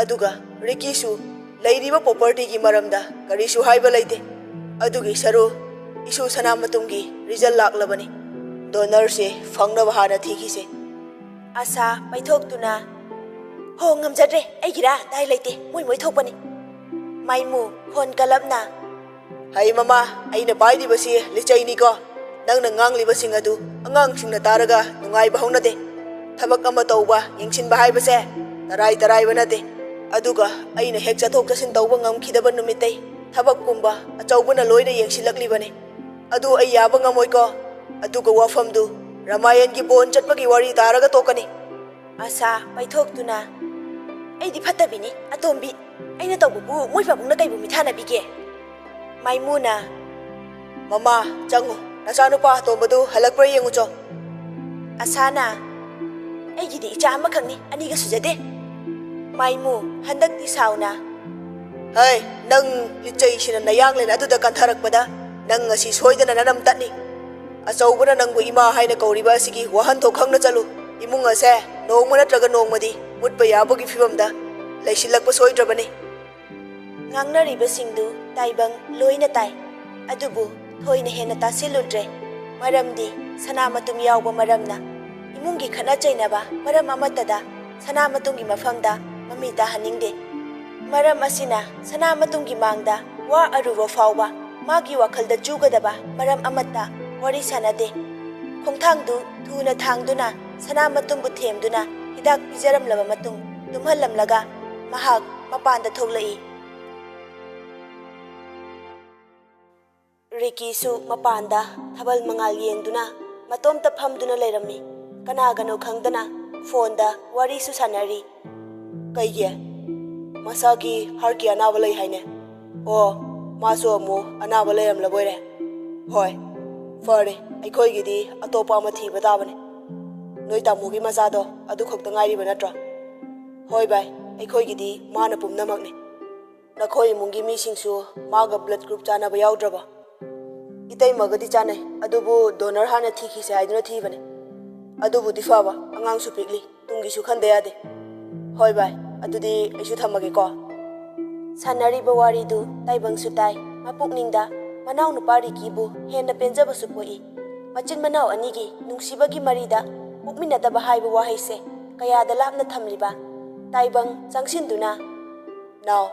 ꯑꯗꯨꯒ ꯔꯤꯀꯤꯁꯨ ꯂꯩꯔꯤꯕ ꯄ꯭ꯔꯣꯄꯔꯇꯤꯒꯤ ꯃꯔꯝꯗ ꯀꯔꯤꯁꯨ ꯍꯥꯏꯕ ꯂꯩꯇꯦ꯫ ꯑꯗꯨꯒꯤ ꯁꯔꯨ ꯏꯁꯨ ꯁꯅꯥꯃꯇꯨꯝꯒꯤ ꯔꯤꯖꯜ ꯂꯥꯛꯂꯕꯅꯤ꯫ ꯗꯣꯅꯔꯁꯦ ꯐꯪꯅꯕ ꯍꯥꯟꯅ ꯊꯤꯈꯤꯁꯦ꯫" ꯑꯁꯥ ꯄꯩꯊꯣꯛꯇꯨꯅ, "ꯍꯣ, ꯉꯝꯖꯗ꯭ꯔꯦ, ꯑꯩꯒꯤꯔꯥ ꯗꯥꯏ ꯂꯩꯇꯦ, ꯃꯣꯏ ꯃꯣꯏ ꯊꯣꯛꯄꯅꯤ꯫" ꯃꯥꯏꯃꯨ ꯈꯣꯟ ꯀꯜꯂꯞꯅ, "ꯍꯩ ꯃꯃꯥ, ꯑꯩꯅ ꯄꯥꯏꯔꯤꯕꯁꯤ ꯂꯤꯆꯩꯅꯤꯀꯣ꯫ ꯅꯪꯅ ꯉꯥꯡꯂꯤꯕꯁꯤꯡ ꯑꯗꯨ ꯑꯉꯥꯡꯁꯤꯡꯅ ꯇꯥꯔꯒ ꯅꯨꯡꯉꯥꯏꯕ ꯍꯧꯅꯗꯦ꯫ ꯊꯕꯛ ꯑꯃ ꯇꯧꯕ, ꯌꯦꯡꯁꯤꯟꯕ ꯍꯥꯏꯕꯁꯦ ꯇꯔꯥꯏ ꯇꯔꯥꯏꯕ ꯅꯠꯇꯦ꯫ ꯑꯗꯨꯒ ꯑꯩꯅ ꯍꯦꯛ ꯆꯠꯊꯣꯛ ꯆꯠꯁꯤꯟ ꯇꯧꯕ ꯉꯝꯈꯤꯗꯕ ꯅꯨꯃꯤꯠꯇꯩ ꯊꯕꯛ ꯄꯨꯝꯕ ꯑꯆꯧꯕꯅ ꯂꯣꯏꯅ ꯌꯦꯡꯁꯤꯜꯂꯛꯂꯤꯕꯅꯤ꯫ ꯑꯗꯨ ꯑꯩ ꯌꯥꯕ ꯉꯝꯃꯣꯏꯀꯣ꯫ ꯑꯗꯨꯒ ꯋꯥꯐꯝꯗꯨ ꯔꯥꯃꯥꯌꯟꯒꯤ ꯕꯣꯟ ꯆꯠꯄꯒꯤ ꯋꯥꯔꯤ ꯇꯥꯔꯒ ꯇꯣꯛꯀꯅꯤ꯫" ꯑꯁꯥ ꯄꯩꯊꯣꯛꯇꯨꯅ, "ꯑꯩꯗꯤ ꯐꯠꯇꯕꯤꯅꯤ, ꯑꯇꯣꯝꯕꯤ꯫ ꯑꯩꯅ ꯇꯧꯕꯕꯨ ꯃꯣꯏ ꯄꯥꯕꯨꯡꯅ ꯀꯩꯕꯨ ꯃꯤꯊꯥꯅꯕꯤꯒꯦ?" ꯃꯥꯏꯃꯨꯅ, "ꯃꯃꯥ, ꯆꯪꯉꯨ꯫ ꯅꯆꯥꯅꯨꯄꯥ ꯑꯇꯣꯝꯕꯗꯨ ꯍꯜꯂꯛꯄ꯭ꯔꯥ ꯌꯦꯡꯉꯨꯆꯣ꯫" ꯑꯁꯥꯅ, "ꯑꯩꯒꯤꯗꯤ ꯏꯆꯥ ꯑꯃꯈꯛꯅꯤ, ꯑꯅꯤꯒ ꯁꯨꯖꯗꯦ꯫" ꯃꯥꯏꯃꯨ ꯍꯟꯗꯛꯇꯤ ꯁꯥꯎꯅ, "ꯍꯩ, ꯅꯪ ꯂꯤꯆꯩꯁꯤꯅ ꯅꯌꯥꯡꯂꯦꯟ ꯑꯗꯨꯗ ꯀꯟꯊꯔꯛꯄꯗ ꯅꯪ ꯉꯁꯤ ꯁꯣꯏꯗꯅ ꯅꯅꯝ ꯇꯠꯅꯤ꯫ ꯑꯆꯧꯕꯅ ꯅꯪꯕꯨ ꯏꯃꯥ ꯍꯥꯏꯅ ꯀꯧꯔꯤꯕ ꯑꯁꯤꯒꯤ ꯋꯥꯍꯟꯊꯣꯛ ꯈꯪꯅ ꯆꯠꯂꯨ꯫ ꯏꯃꯨꯡ ꯑꯁꯦ ꯅꯣꯡꯃ ꯅꯠꯇ꯭ꯔꯒ ꯅꯣꯡꯃꯗꯤ ꯃꯨꯠꯄ ꯌꯥꯕꯒꯤ ꯐꯤꯕꯝꯗ ꯂꯩꯁꯤꯜꯂꯛꯄ ꯁꯣꯏꯗ꯭ꯔꯕꯅꯤ꯫" ꯉꯥꯡꯅꯔꯤꯕꯁꯤꯡꯗꯨ ꯇꯥꯏꯕꯪ ꯂꯣꯏꯅ ꯇꯥꯏ, ꯑꯗꯨꯕꯨ ꯊꯣꯏꯅ ꯍꯦꯟꯅ ꯇꯥꯁꯤꯜꯂꯨꯗ꯭ꯔꯦ, ꯃꯔꯝꯗꯤ ꯁꯅꯥ ꯃꯇꯨꯝ ꯌꯥꯎꯕ ꯃꯔꯝꯅ꯫ ꯏꯃꯨꯡꯒꯤ ꯈꯠꯅ ꯆꯩꯅꯕ ꯃꯔꯝ ꯑꯃꯠꯇꯗ ꯁꯅꯥ ꯃꯇꯨꯝꯒꯤ ꯃꯐꯝꯗ ꯃꯃꯤ ꯇꯥꯍꯟꯅꯤꯡꯗꯦ꯫ ꯃꯔꯝ ꯑꯁꯤꯅ ꯁꯅꯥ ꯃꯇꯨꯝꯒꯤ ꯃꯥꯡꯗ ꯋꯥ ꯑꯔꯨꯕ ꯐꯥꯎꯕ ꯃꯥꯒꯤ ꯋꯥꯈꯜꯗ ꯆꯨꯒꯗꯕ ꯃꯔꯝ ꯑꯃꯠꯇ ꯋꯥꯔꯤ ꯁꯥꯅꯗꯦ꯫ ꯈꯣꯡꯊꯥꯡꯗꯨ ꯊꯨꯅ ꯊꯥꯡꯗꯨꯅ ꯁꯅꯥ ꯃꯇꯨꯝꯕꯨ ꯊꯦꯝꯗꯨꯅ ꯍꯤꯗꯥꯛ ꯄꯤꯖꯔꯝꯂꯕ ꯃꯇꯨꯡ ꯇꯨꯝꯍꯜꯂꯝꯂꯒ ꯃꯍꯥꯛ ꯃꯄꯥꯟꯗ ꯊꯣꯛꯂꯛꯏ꯫ ꯔꯤꯀꯤꯁꯨ ꯃꯄꯥꯟꯗ ꯊꯥꯕꯜ ꯃꯉꯥꯜ ꯌꯦꯡꯗꯨꯅ ꯃꯇꯣꯝꯇ ꯐꯝꯗꯨꯅ ꯂꯩꯔꯝꯃꯤ꯫ ꯀꯅꯥꯒꯅꯣ ꯈꯪꯗꯅ ꯐꯣꯟꯗ ꯋꯥꯔꯤꯁꯨ ꯁꯥꯟꯅꯔꯤ꯫ ꯀꯩꯒꯤ? ꯃꯁꯥꯒꯤ ꯍꯥꯔꯠꯀꯤ ꯑꯅꯥꯕ ꯂꯩ ꯍꯥꯏꯅꯦ꯫ ꯑꯣ, ꯃꯥꯁꯨ ꯑꯃꯨꯛ ꯑꯅꯥꯕ ꯂꯩꯔꯝꯂꯕꯣꯏꯔꯦ꯫ ꯍꯣꯏ, ꯐꯔꯦ, ꯑꯩꯈꯣꯏꯒꯤꯗꯤ ꯑꯇꯣꯞꯄ ꯑꯃ ꯊꯤꯕ ꯇꯥꯕꯅꯦ꯫ ꯅꯣꯏ ꯇꯥꯃꯣꯒꯤ ꯃꯆꯥꯗꯣ ꯑꯗꯨ ꯈꯛꯇ ꯉꯥꯏꯔꯤꯕ ꯅꯠꯇ꯭ꯔꯣ? ꯍꯣꯏ ꯚꯥꯏ, ꯑꯩꯈꯣꯏꯒꯤꯗꯤ ꯃꯥꯅ ꯄꯨꯝꯅꯃꯛꯅꯤ꯫ ꯅꯈꯣꯏ ꯏꯃꯨꯡꯒꯤ ꯃꯤꯁꯤꯡꯁꯨ ꯃꯥꯒ ꯕ꯭ꯂꯗ ꯒ꯭ꯔꯨꯞ ꯆꯥꯟꯅꯕ ꯌꯥꯎꯗ꯭ꯔꯕꯣ? ꯏꯇꯩꯃꯒꯗꯤ ꯆꯥꯟꯅꯩ, ꯑꯗꯨꯕꯨ ꯗꯣꯅꯔ ꯍꯥꯟꯅ ꯊꯤꯈꯤꯁꯦ ꯍꯥꯏꯗꯨꯅ ꯊꯤꯕꯅꯦ꯫ ꯑꯗꯨꯕꯨꯗꯤ ꯐꯕ, ꯑꯉꯥꯡꯁꯨ ꯄꯤꯛꯂꯤ, ꯇꯨꯡꯒꯤꯁꯨ ꯈꯟꯗ ꯌꯥꯗꯦ꯫ ꯍꯣꯏ ꯚꯥꯏ, ꯑꯗꯨꯗꯤ ꯑꯩꯁꯨ ꯊꯝꯃꯒꯦꯀꯣ꯫ ꯁꯥꯟꯅꯔꯤꯕ ꯋꯥꯔꯤꯗꯨ ꯇꯥꯏꯕꯪꯁꯨ ꯇꯥꯏ, ꯃꯄꯨꯛꯅꯤꯡꯗ ꯃꯅꯥꯎꯅꯨꯄꯥ ꯔꯤꯀꯤꯕꯨ ꯍꯦꯟꯅ ꯄꯦꯟꯖꯕꯁꯨ ꯄꯣꯛꯏ꯫ ꯃꯆꯤꯟ ꯃꯅꯥꯎ ꯑꯅꯤꯒꯤ ꯅꯨꯡꯁꯤꯕꯒꯤ ꯃꯔꯤꯗ ꯄꯣꯛꯃꯤꯟꯅꯗꯕ ꯍꯥꯏꯕ ꯋꯥꯍꯩꯁꯦ ꯀꯌꯥꯗ ꯂꯥꯞꯅ ꯊꯝꯂꯤꯕ꯫ ꯇꯥꯏꯕꯪ ꯆꯪꯁꯤꯟꯗꯨꯅ, "ꯅꯥꯎ,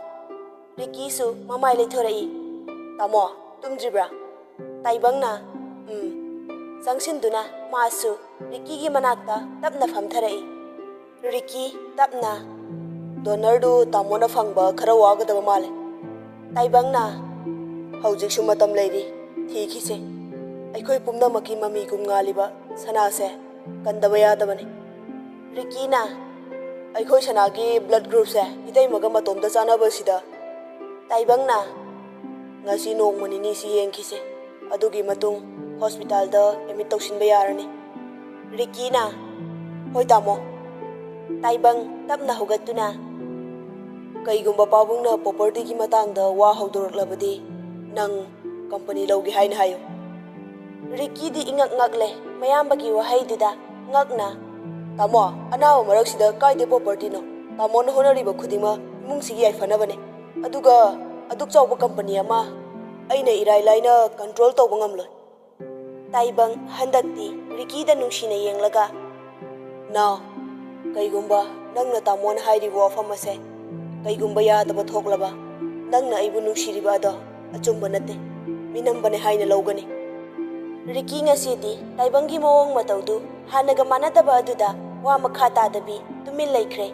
ꯔꯤꯀꯤꯁꯨ ꯃꯃꯥꯏ ꯂꯩꯊꯣꯔꯛꯏ꯫ "ꯇꯥꯃꯣ, ꯇꯨꯝꯗ꯭ꯔꯤꯕ꯭ꯔꯥ?" ꯇꯥꯏꯕꯪꯅ, "ꯎꯝ"꯫ ꯆꯪꯁꯤꯟꯗꯨꯅ ꯃꯥꯁꯨ ꯔꯤꯀꯤꯒꯤ ꯃꯅꯥꯛꯇ ꯇꯞꯅ ꯐꯝꯊꯔꯛꯏ꯫ ꯔꯤꯀꯤ ꯇꯞꯅ, "ꯗꯣꯅꯔꯗꯨ ꯇꯥꯃꯣꯅ ꯐꯪꯕ ꯈꯔ ꯋꯥꯒꯗꯕ ꯃꯥꯜꯂꯦ"꯫ ꯇꯥꯏꯕꯪꯅ, "ꯍꯧꯖꯤꯛꯁꯨ ꯃꯇꯝ ꯂꯩꯔꯤ, ꯊꯤꯈꯤꯁꯦ꯫ ꯑꯩꯈꯣꯏ ꯄꯨꯝꯅꯃꯛꯀꯤ ꯃꯃꯤꯒꯨꯝ ꯉꯥꯜꯂꯤꯕ ꯁꯅꯥꯁꯦ ꯀꯟꯗꯕ ꯌꯥꯗꯕꯅꯤ"꯫ ꯔꯤꯀꯤꯅ, "ꯑꯩꯈꯣꯏ ꯁꯅꯥꯒꯤ ꯕ꯭ꯂꯗ ꯒ꯭ꯔꯨꯞꯁꯦ ꯏꯇꯩꯃꯒ ꯃꯇꯣꯝꯇ ꯆꯥꯟꯅꯕꯁꯤꯗ"꯫ ꯇꯥꯏꯕꯪꯅ, "ꯉꯁꯤ ꯅꯣꯡꯃ ꯅꯤꯅꯤꯁꯤ ꯌꯦꯡꯈꯤꯁꯦ, ꯑꯗꯨꯒꯤ ꯃꯇꯨꯡ ꯍꯣꯁꯄꯤꯇꯥꯜꯗ ꯑꯦꯗꯃꯤꯠ ꯇꯧꯁꯤꯟꯕ ꯌꯥꯔꯅꯤ"꯫ ꯔꯤꯀꯤꯅ, "ꯍꯣꯏ ꯇꯥꯃꯣ"꯫ ꯇꯥꯏꯕꯪ ꯇꯞꯅ ꯍꯧꯒꯠꯇꯨꯅ, "ꯀꯩꯒꯨꯝꯕ ꯄꯥꯕꯨꯡꯅ ꯄ꯭ꯔꯣꯄꯔꯇꯤꯒꯤ ꯃꯇꯥꯡꯗ ꯋꯥ ꯍꯧꯗꯣꯔꯛꯂꯕꯗꯤ ꯅꯪ ꯀꯝꯄꯅꯤ ꯂꯧꯒꯦ ꯍꯥꯏꯅ ꯍꯥꯏꯌꯨ"꯫ ꯔꯤꯀꯤꯗꯤ ꯏꯉꯛ ꯉꯛꯂꯦ ꯃꯌꯥꯝꯕꯒꯤ ꯋꯥꯍꯩꯗꯨꯗ ꯉꯛꯅ, "ꯇꯥꯃꯣ, ꯑꯅꯥꯕ ꯃꯔꯛꯁꯤꯗ ꯀꯥꯏꯗꯩ ꯄ꯭ꯔꯣꯄꯔꯇꯤꯅꯣ? ꯇꯥꯃꯣꯅ ꯍꯣꯠꯅꯔꯤꯕ ꯈꯨꯗꯤꯡꯃꯛ ꯏꯃꯨꯡꯁꯤꯒꯤ ꯌꯥꯏꯐꯅꯕꯅꯦ꯫ ꯑꯗꯨꯒ ꯑꯗꯨꯛ ꯆꯥꯎꯕ ꯀꯝꯄꯅꯤ ꯑꯃ ꯑꯩꯅ ꯏꯔꯥꯏ ꯂꯥꯏꯅ ꯀꯟꯇ꯭ꯔꯣꯜ ꯇꯧꯕ ꯉꯝꯂꯣꯏ"꯫ ꯇꯥꯏꯕꯪ ꯍꯟꯗꯛꯇꯤ ꯔꯤꯀꯤꯗ ꯅꯨꯡꯁꯤꯅ ꯌꯦꯡꯂꯒ, "ꯅꯥꯎ, ꯀꯩꯒꯨꯝꯕ ꯅꯪꯅ ꯇꯥꯃꯣꯅ ꯍꯥꯏꯔꯤꯕ ꯋꯥꯐꯝ ꯑꯁꯦ ꯀꯩꯒꯨꯝꯕ ꯌꯥꯗꯕ ꯊꯣꯛꯂꯕ, ꯅꯪꯅ ꯑꯩꯕꯨ ꯅꯨꯡꯁꯤꯔꯤꯕ ꯑꯗꯣ ꯑꯆꯨꯝꯕ ꯅꯠꯇꯦ, ꯃꯤꯅꯝꯕꯅꯦ ꯍꯥꯏꯅ ꯂꯧꯒꯅꯤ"꯫ ꯔꯤꯀꯤ ꯉꯁꯤꯗꯤ ꯇꯥꯏꯕꯪꯒꯤ ꯃꯑꯣꯡ ꯃꯇꯧꯗꯨ ꯍꯥꯟꯅꯒ ꯃꯥꯟꯅꯗꯕ ꯑꯗꯨꯗ ꯋꯥ ꯃꯈꯥ ꯇꯥꯗꯕꯤ ꯇꯨꯃꯤꯟ ꯂꯩꯈ꯭ꯔꯦ꯫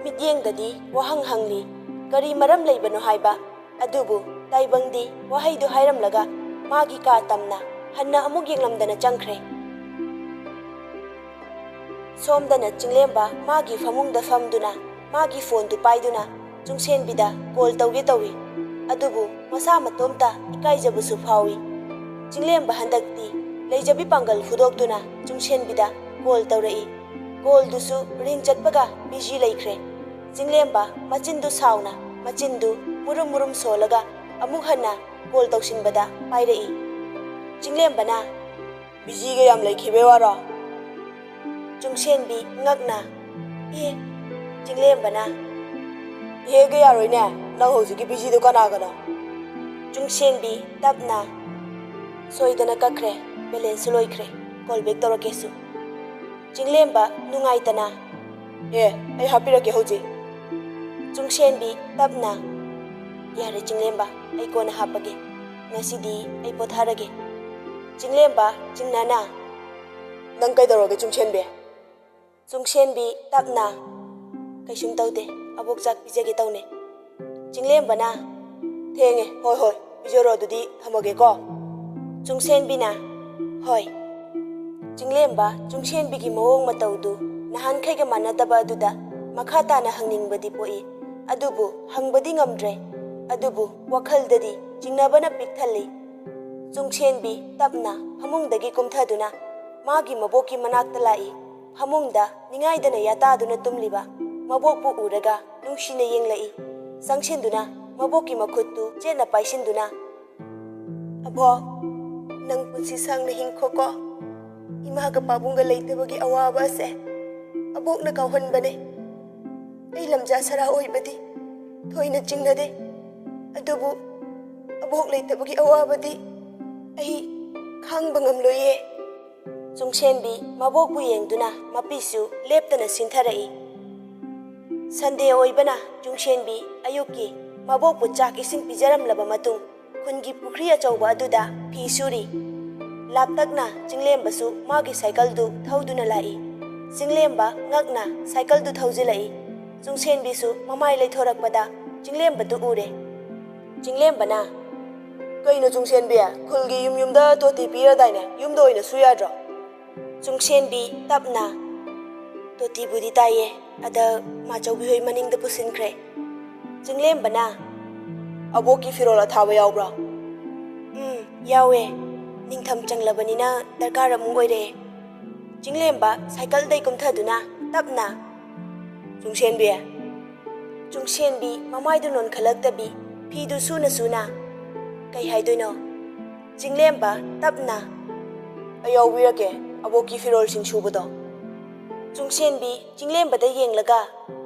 ꯃꯤꯠꯌꯦꯡꯗꯗꯤ ꯋꯥꯍꯪ ꯍꯪꯂꯤ, "ꯀꯔꯤ ꯃꯔꯝ ꯂꯩꯕꯅꯣ?" ꯍꯥꯏꯕ꯫ ꯑꯗꯨꯕꯨ ꯇꯥꯏꯕꯪꯗꯤ ꯋꯥꯍꯩꯗꯨ ꯍꯥꯏꯔꯝꯂꯒ ꯃꯥꯒꯤ ꯀꯥ ꯇꯝꯅ ꯍꯟꯅ ꯑꯃꯨꯛ ꯌꯦꯡꯂꯝꯗꯅ ꯆꯪꯈ꯭ꯔꯦ꯫ ꯁꯣꯝꯗꯅ ꯆꯤꯡꯂꯦꯝꯕ ꯃꯥꯒꯤ ꯐꯃꯨꯡꯗ ꯐꯝꯗꯨꯅ ꯃꯥꯒꯤ ꯐꯣꯟꯗꯨ ꯄꯥꯏꯗꯨꯅ ꯆꯨꯡꯁꯦꯟꯕꯤꯗ ꯀꯣꯜ ꯇꯧꯒꯦ ꯇꯧꯏ꯫ ꯑꯗꯨꯕꯨ ꯃꯁꯥ ꯃꯇꯣꯝꯇ ꯏꯀꯥꯏꯖꯕꯁꯨ ꯐꯥꯎꯏ꯫ ꯆꯤꯡꯂꯦꯝꯕ ꯍꯟꯗꯛꯇꯤ ꯂꯩꯖꯕꯤ ꯄꯥꯡꯒꯜ ꯐꯨꯗꯣꯛꯇꯨꯅ ꯆꯨꯡꯁꯦꯟꯕꯤꯗ ꯀꯣꯜ ꯇꯧꯔꯛꯏ꯫ ꯀꯣꯜꯗꯨꯁꯨ ꯔꯤꯡ ꯆꯠꯄꯒ ꯕꯤꯖꯤ ꯂꯩꯈ꯭ꯔꯦ꯫ ꯆꯤꯡꯂꯦꯝꯕ ꯃꯆꯤꯟꯗꯨ ꯁꯥꯎꯅ, ꯃꯆꯤꯟꯗꯨ ꯃꯨꯔꯨꯝ ꯃꯨꯔꯨꯝ ꯁꯣꯜꯂꯒ ꯑꯃꯨꯛ ꯍꯟꯅ ꯀꯣꯜ ꯇꯧꯁꯤꯟꯕꯗ ꯄꯥꯏꯔꯛꯏ꯫ ꯆꯤꯡꯂꯦꯝꯕꯅ, "ꯕꯤꯖꯤꯒ ꯌꯥꯝ ꯂꯩꯈꯤꯕꯩ ꯋꯥꯔꯣ?" ꯆꯨꯡꯁꯦꯟꯕꯤ ꯉꯛꯅ, "ꯑꯦ?" ꯆꯤꯡꯂꯦꯝꯕꯅ, "ꯑꯦꯒ ꯌꯥꯔꯣꯏꯅꯦ, ꯅꯪ ꯍꯧꯖꯤꯛꯀꯤ ꯕꯤꯖꯤꯗꯣ ꯀꯅꯥꯒꯅꯣ?" ꯆꯨꯡꯁꯦꯟꯕꯤ ꯇꯞꯅ, "ꯁꯣꯏꯗꯅ ꯀꯛꯈ꯭ꯔꯦ, ꯕꯦꯂꯦꯟꯁꯁꯨ ꯂꯣꯏꯈ꯭ꯔꯦ, ꯀꯣꯜ ꯕꯦꯛ ꯇꯧꯔꯛꯀꯦꯁꯨ꯫" ꯆꯤꯡꯂꯦꯝꯕ ꯅꯨꯡꯉꯥꯏꯇꯅ, "ꯑꯦ, ꯑꯩ ꯍꯥꯞꯄꯤꯔꯛꯀꯦ ꯍꯧꯖꯤꯛ꯫" ꯆꯨꯡꯁꯦꯟꯕꯤ ꯇꯞꯅ, "ꯌꯥꯔꯦ ꯆꯤꯡꯂꯦꯝꯕ, ꯑꯩ ꯀꯣꯟꯅ ꯍꯥꯞꯄꯒꯦ, ꯉꯁꯤꯗꯤ ꯑꯩ ꯄꯣꯊꯥꯔꯒꯦ꯫" ꯆꯤꯡꯂꯦꯝꯕ ꯆꯤꯡꯅꯅ, "ꯅꯪ ꯀꯩꯗꯧꯔꯒꯦ ꯆꯨꯡꯁꯦꯟꯕꯤ?" ꯆꯨꯡꯁꯦꯟꯕꯤ ꯇꯞꯅ, "ꯀꯩꯁꯨꯝ ꯇꯧꯗꯦ, ꯑꯕꯣꯛ ꯆꯥꯛ ꯄꯤꯖꯒꯦ ꯇꯧꯅꯦ꯫" ꯆꯤꯡꯂꯦꯝꯕꯅ, "ꯊꯦꯡꯉꯦ, ꯍꯣꯏ ꯍꯣꯏ, ꯄꯤꯖꯔꯣ, ꯑꯗꯨꯗꯤ ꯊꯝꯃꯒꯦꯀꯣ꯫" ꯆꯨꯡꯁꯦꯟꯕꯤꯅ, "ꯍꯣꯏ꯫" ꯆꯤꯡꯂꯦꯝꯕ ꯆꯨꯡꯁꯦꯟꯕꯤꯒꯤ ꯃꯑꯣꯡ ꯃꯇꯧꯗꯨ ꯅꯍꯥꯟꯈꯩꯒ ꯃꯥꯟꯅꯗꯕ ꯑꯗꯨꯗ ꯃꯈꯥ ꯇꯥꯅ ꯍꯪꯅꯤꯡꯕꯗꯤ ꯄꯣꯛꯏ, ꯑꯗꯨꯕꯨ ꯍꯪꯕꯗꯤ ꯉꯝꯗ꯭ꯔꯦ꯫ ꯑꯗꯨꯕꯨ ꯋꯥꯈꯜꯗꯗꯤ ꯆꯤꯡꯅꯕꯅ ꯄꯤꯛ ꯊꯜꯂꯤ꯫ ꯆꯨꯡꯁꯦꯟꯕꯤ ꯇꯞꯅ ꯐꯃꯨꯡꯗꯒꯤ ꯀꯨꯝꯊꯗꯨꯅ ꯃꯥꯒꯤ ꯃꯕꯣꯛꯀꯤ ꯃꯅꯥꯛꯇ ꯂꯥꯛꯏ꯫ ꯐꯃꯨꯡꯗ ꯅꯤꯡꯉꯥꯏꯗꯅ ꯌꯥꯇꯥꯗꯨꯅ ꯇꯨꯝꯂꯤꯕ ꯃꯕꯣꯛꯄꯨ ꯎꯔꯒ ꯅꯨꯡꯁꯤꯅ ꯌꯦꯡꯂꯛꯏ꯫ ꯆꯪꯁꯤꯟꯗꯨꯅ ꯃꯕꯣꯛꯀꯤ ꯃꯈꯨꯠꯇꯨ ꯆꯦꯠꯅ ꯄꯥꯏꯁꯤꯟꯗꯨꯅ, "ꯑꯕꯣꯛ, ꯅꯪ ꯄꯨꯟꯁꯤ ꯁꯥꯡꯅ ꯍꯤꯡꯈꯣꯀꯣ꯫ ꯏꯃꯥꯒ ꯄꯥꯕꯨꯡꯒ ꯂꯩꯇꯕꯒꯤ ꯑꯋꯥꯕ ꯑꯁꯦ ꯑꯕꯣꯛꯅ ꯀꯥꯎꯍꯟꯕꯅꯦ꯫ ꯑꯩ ꯂꯝꯖꯥ ꯁꯔꯥ ꯑꯣꯏꯕꯗꯤ ꯊꯣꯏꯅ ꯆꯤꯡꯅꯗꯦ, ꯑꯗꯨꯕꯨ ꯑꯕꯣꯛ ꯂꯩꯇꯕꯒꯤ ꯑꯋꯥꯕꯗꯤ ꯑꯩ ꯈꯥꯡꯕ ꯉꯝꯂꯣꯏꯌꯦ꯫" ꯆꯨꯡꯁꯦꯟꯕꯤ ꯃꯕꯣꯛꯄꯨ ꯌꯦꯡꯗꯨꯅ ꯃꯄꯤꯁꯨ ꯂꯦꯞꯇꯅ ꯁꯤꯟꯊꯔꯛꯏ꯫ ꯁꯟꯗꯦ ꯑꯣꯏꯕꯅ ꯆꯨꯡꯁꯦꯟꯕꯤ ꯑꯌꯨꯛꯀꯤ ꯃꯕꯣꯛꯄꯨ ꯆꯥꯛ ꯏꯁꯤꯡ ꯄꯤꯖꯔꯝꯂꯕ ꯃꯇꯨꯡ ꯈꯨꯟꯒꯤ ꯄꯨꯈ꯭ꯔꯤ ꯑꯆꯧꯕ ꯑꯗꯨꯗ ꯐꯤ ꯁꯨꯔꯤ꯫ ꯂꯥꯞꯇꯛꯅ ꯆꯤꯡꯂꯦꯝꯕꯁꯨ ꯃꯥꯒꯤ ꯁꯥꯏꯀꯜꯗꯨ ꯊꯧꯗꯨꯅ ꯂꯥꯛꯏ꯫ ꯆꯤꯡꯂꯦꯝꯕ ꯉꯛꯅ ꯁꯥꯏꯀꯜꯗꯨ ꯊꯧꯖꯤꯜꯂꯛꯏ꯫ ꯆꯨꯡꯁꯦꯟꯕꯤꯁꯨ ꯃꯃꯥꯏ ꯂꯩꯊꯣꯔꯛꯄꯗ ꯆꯤꯡꯂꯦꯝꯕꯗꯨ ꯎꯔꯦ꯫ ꯆꯤꯡꯂꯦꯝꯕꯅ, "ꯀꯩꯅꯣ ꯆꯨꯡꯁꯦꯟꯕꯤ, ꯈꯨꯜꯒꯤ ꯌꯨꯝ ꯌꯨꯝꯗ ꯇꯣꯇꯤ ꯄꯤꯔꯗꯥꯏꯅꯦ, ꯌꯨꯝꯗ ꯑꯣꯏꯅ ꯁꯨ ꯌꯥꯗ꯭ꯔꯣ?" ꯆꯨꯡꯁꯦꯟꯕꯤ ꯇꯞꯅ, "ꯇꯣꯇꯤꯕꯨꯗꯤ ꯇꯥꯏꯌꯦ, ꯑꯗ ꯃꯥꯆꯧꯕꯤ ꯍꯣꯏ ꯃꯅꯤꯡꯗ ꯄꯨꯁꯤꯟꯈ꯭ꯔꯦ꯫" ꯆꯤꯡꯂꯦꯝꯕꯅ, "ꯑꯕꯣꯛꯀꯤ ꯐꯤꯔꯣꯜ ꯑꯊꯥꯕ ꯌꯥꯎꯕ꯭ꯔꯣ?" "ꯎꯝ, ꯌꯥꯎꯋꯦ꯫ ꯅꯤꯡꯊꯝ ꯆꯪꯂꯕꯅꯤꯅ ꯗꯔꯀꯥꯔ ꯑꯃꯨꯛ ꯑꯣꯏꯔꯛꯑꯦ꯫" ꯆꯤꯡꯂꯦꯝꯕ ꯁꯥꯏꯀꯜꯗꯩ ꯀꯨꯝꯊꯗꯨꯅ ꯇꯞꯅ, "ꯆꯨꯡꯁꯦꯟꯕꯤ꯫" ꯆꯨꯡꯁꯦꯟꯕꯤ ꯃꯃꯥꯏꯗꯨ ꯅꯣꯟꯈꯠꯂꯛꯇꯕꯤ, ꯐꯤꯗꯨ ꯁꯨꯅ ꯁꯨꯅ, "ꯀꯩ ꯍꯥꯏꯗꯣꯏꯅꯣ?" ꯆꯤꯡꯂꯦꯝꯕ ꯇꯞꯅ, "ꯑꯩ ꯌꯥꯎꯕꯤꯔꯛꯀꯦ ꯑꯕꯣꯛꯀꯤ ꯐꯤꯔꯣꯜꯁꯤꯡ ꯁꯨꯕꯗꯣ꯫" ꯆꯨꯡꯁꯦꯟꯕꯤ ꯆꯤꯡꯂꯦꯝꯕꯗ ꯌꯦꯡꯂꯒ,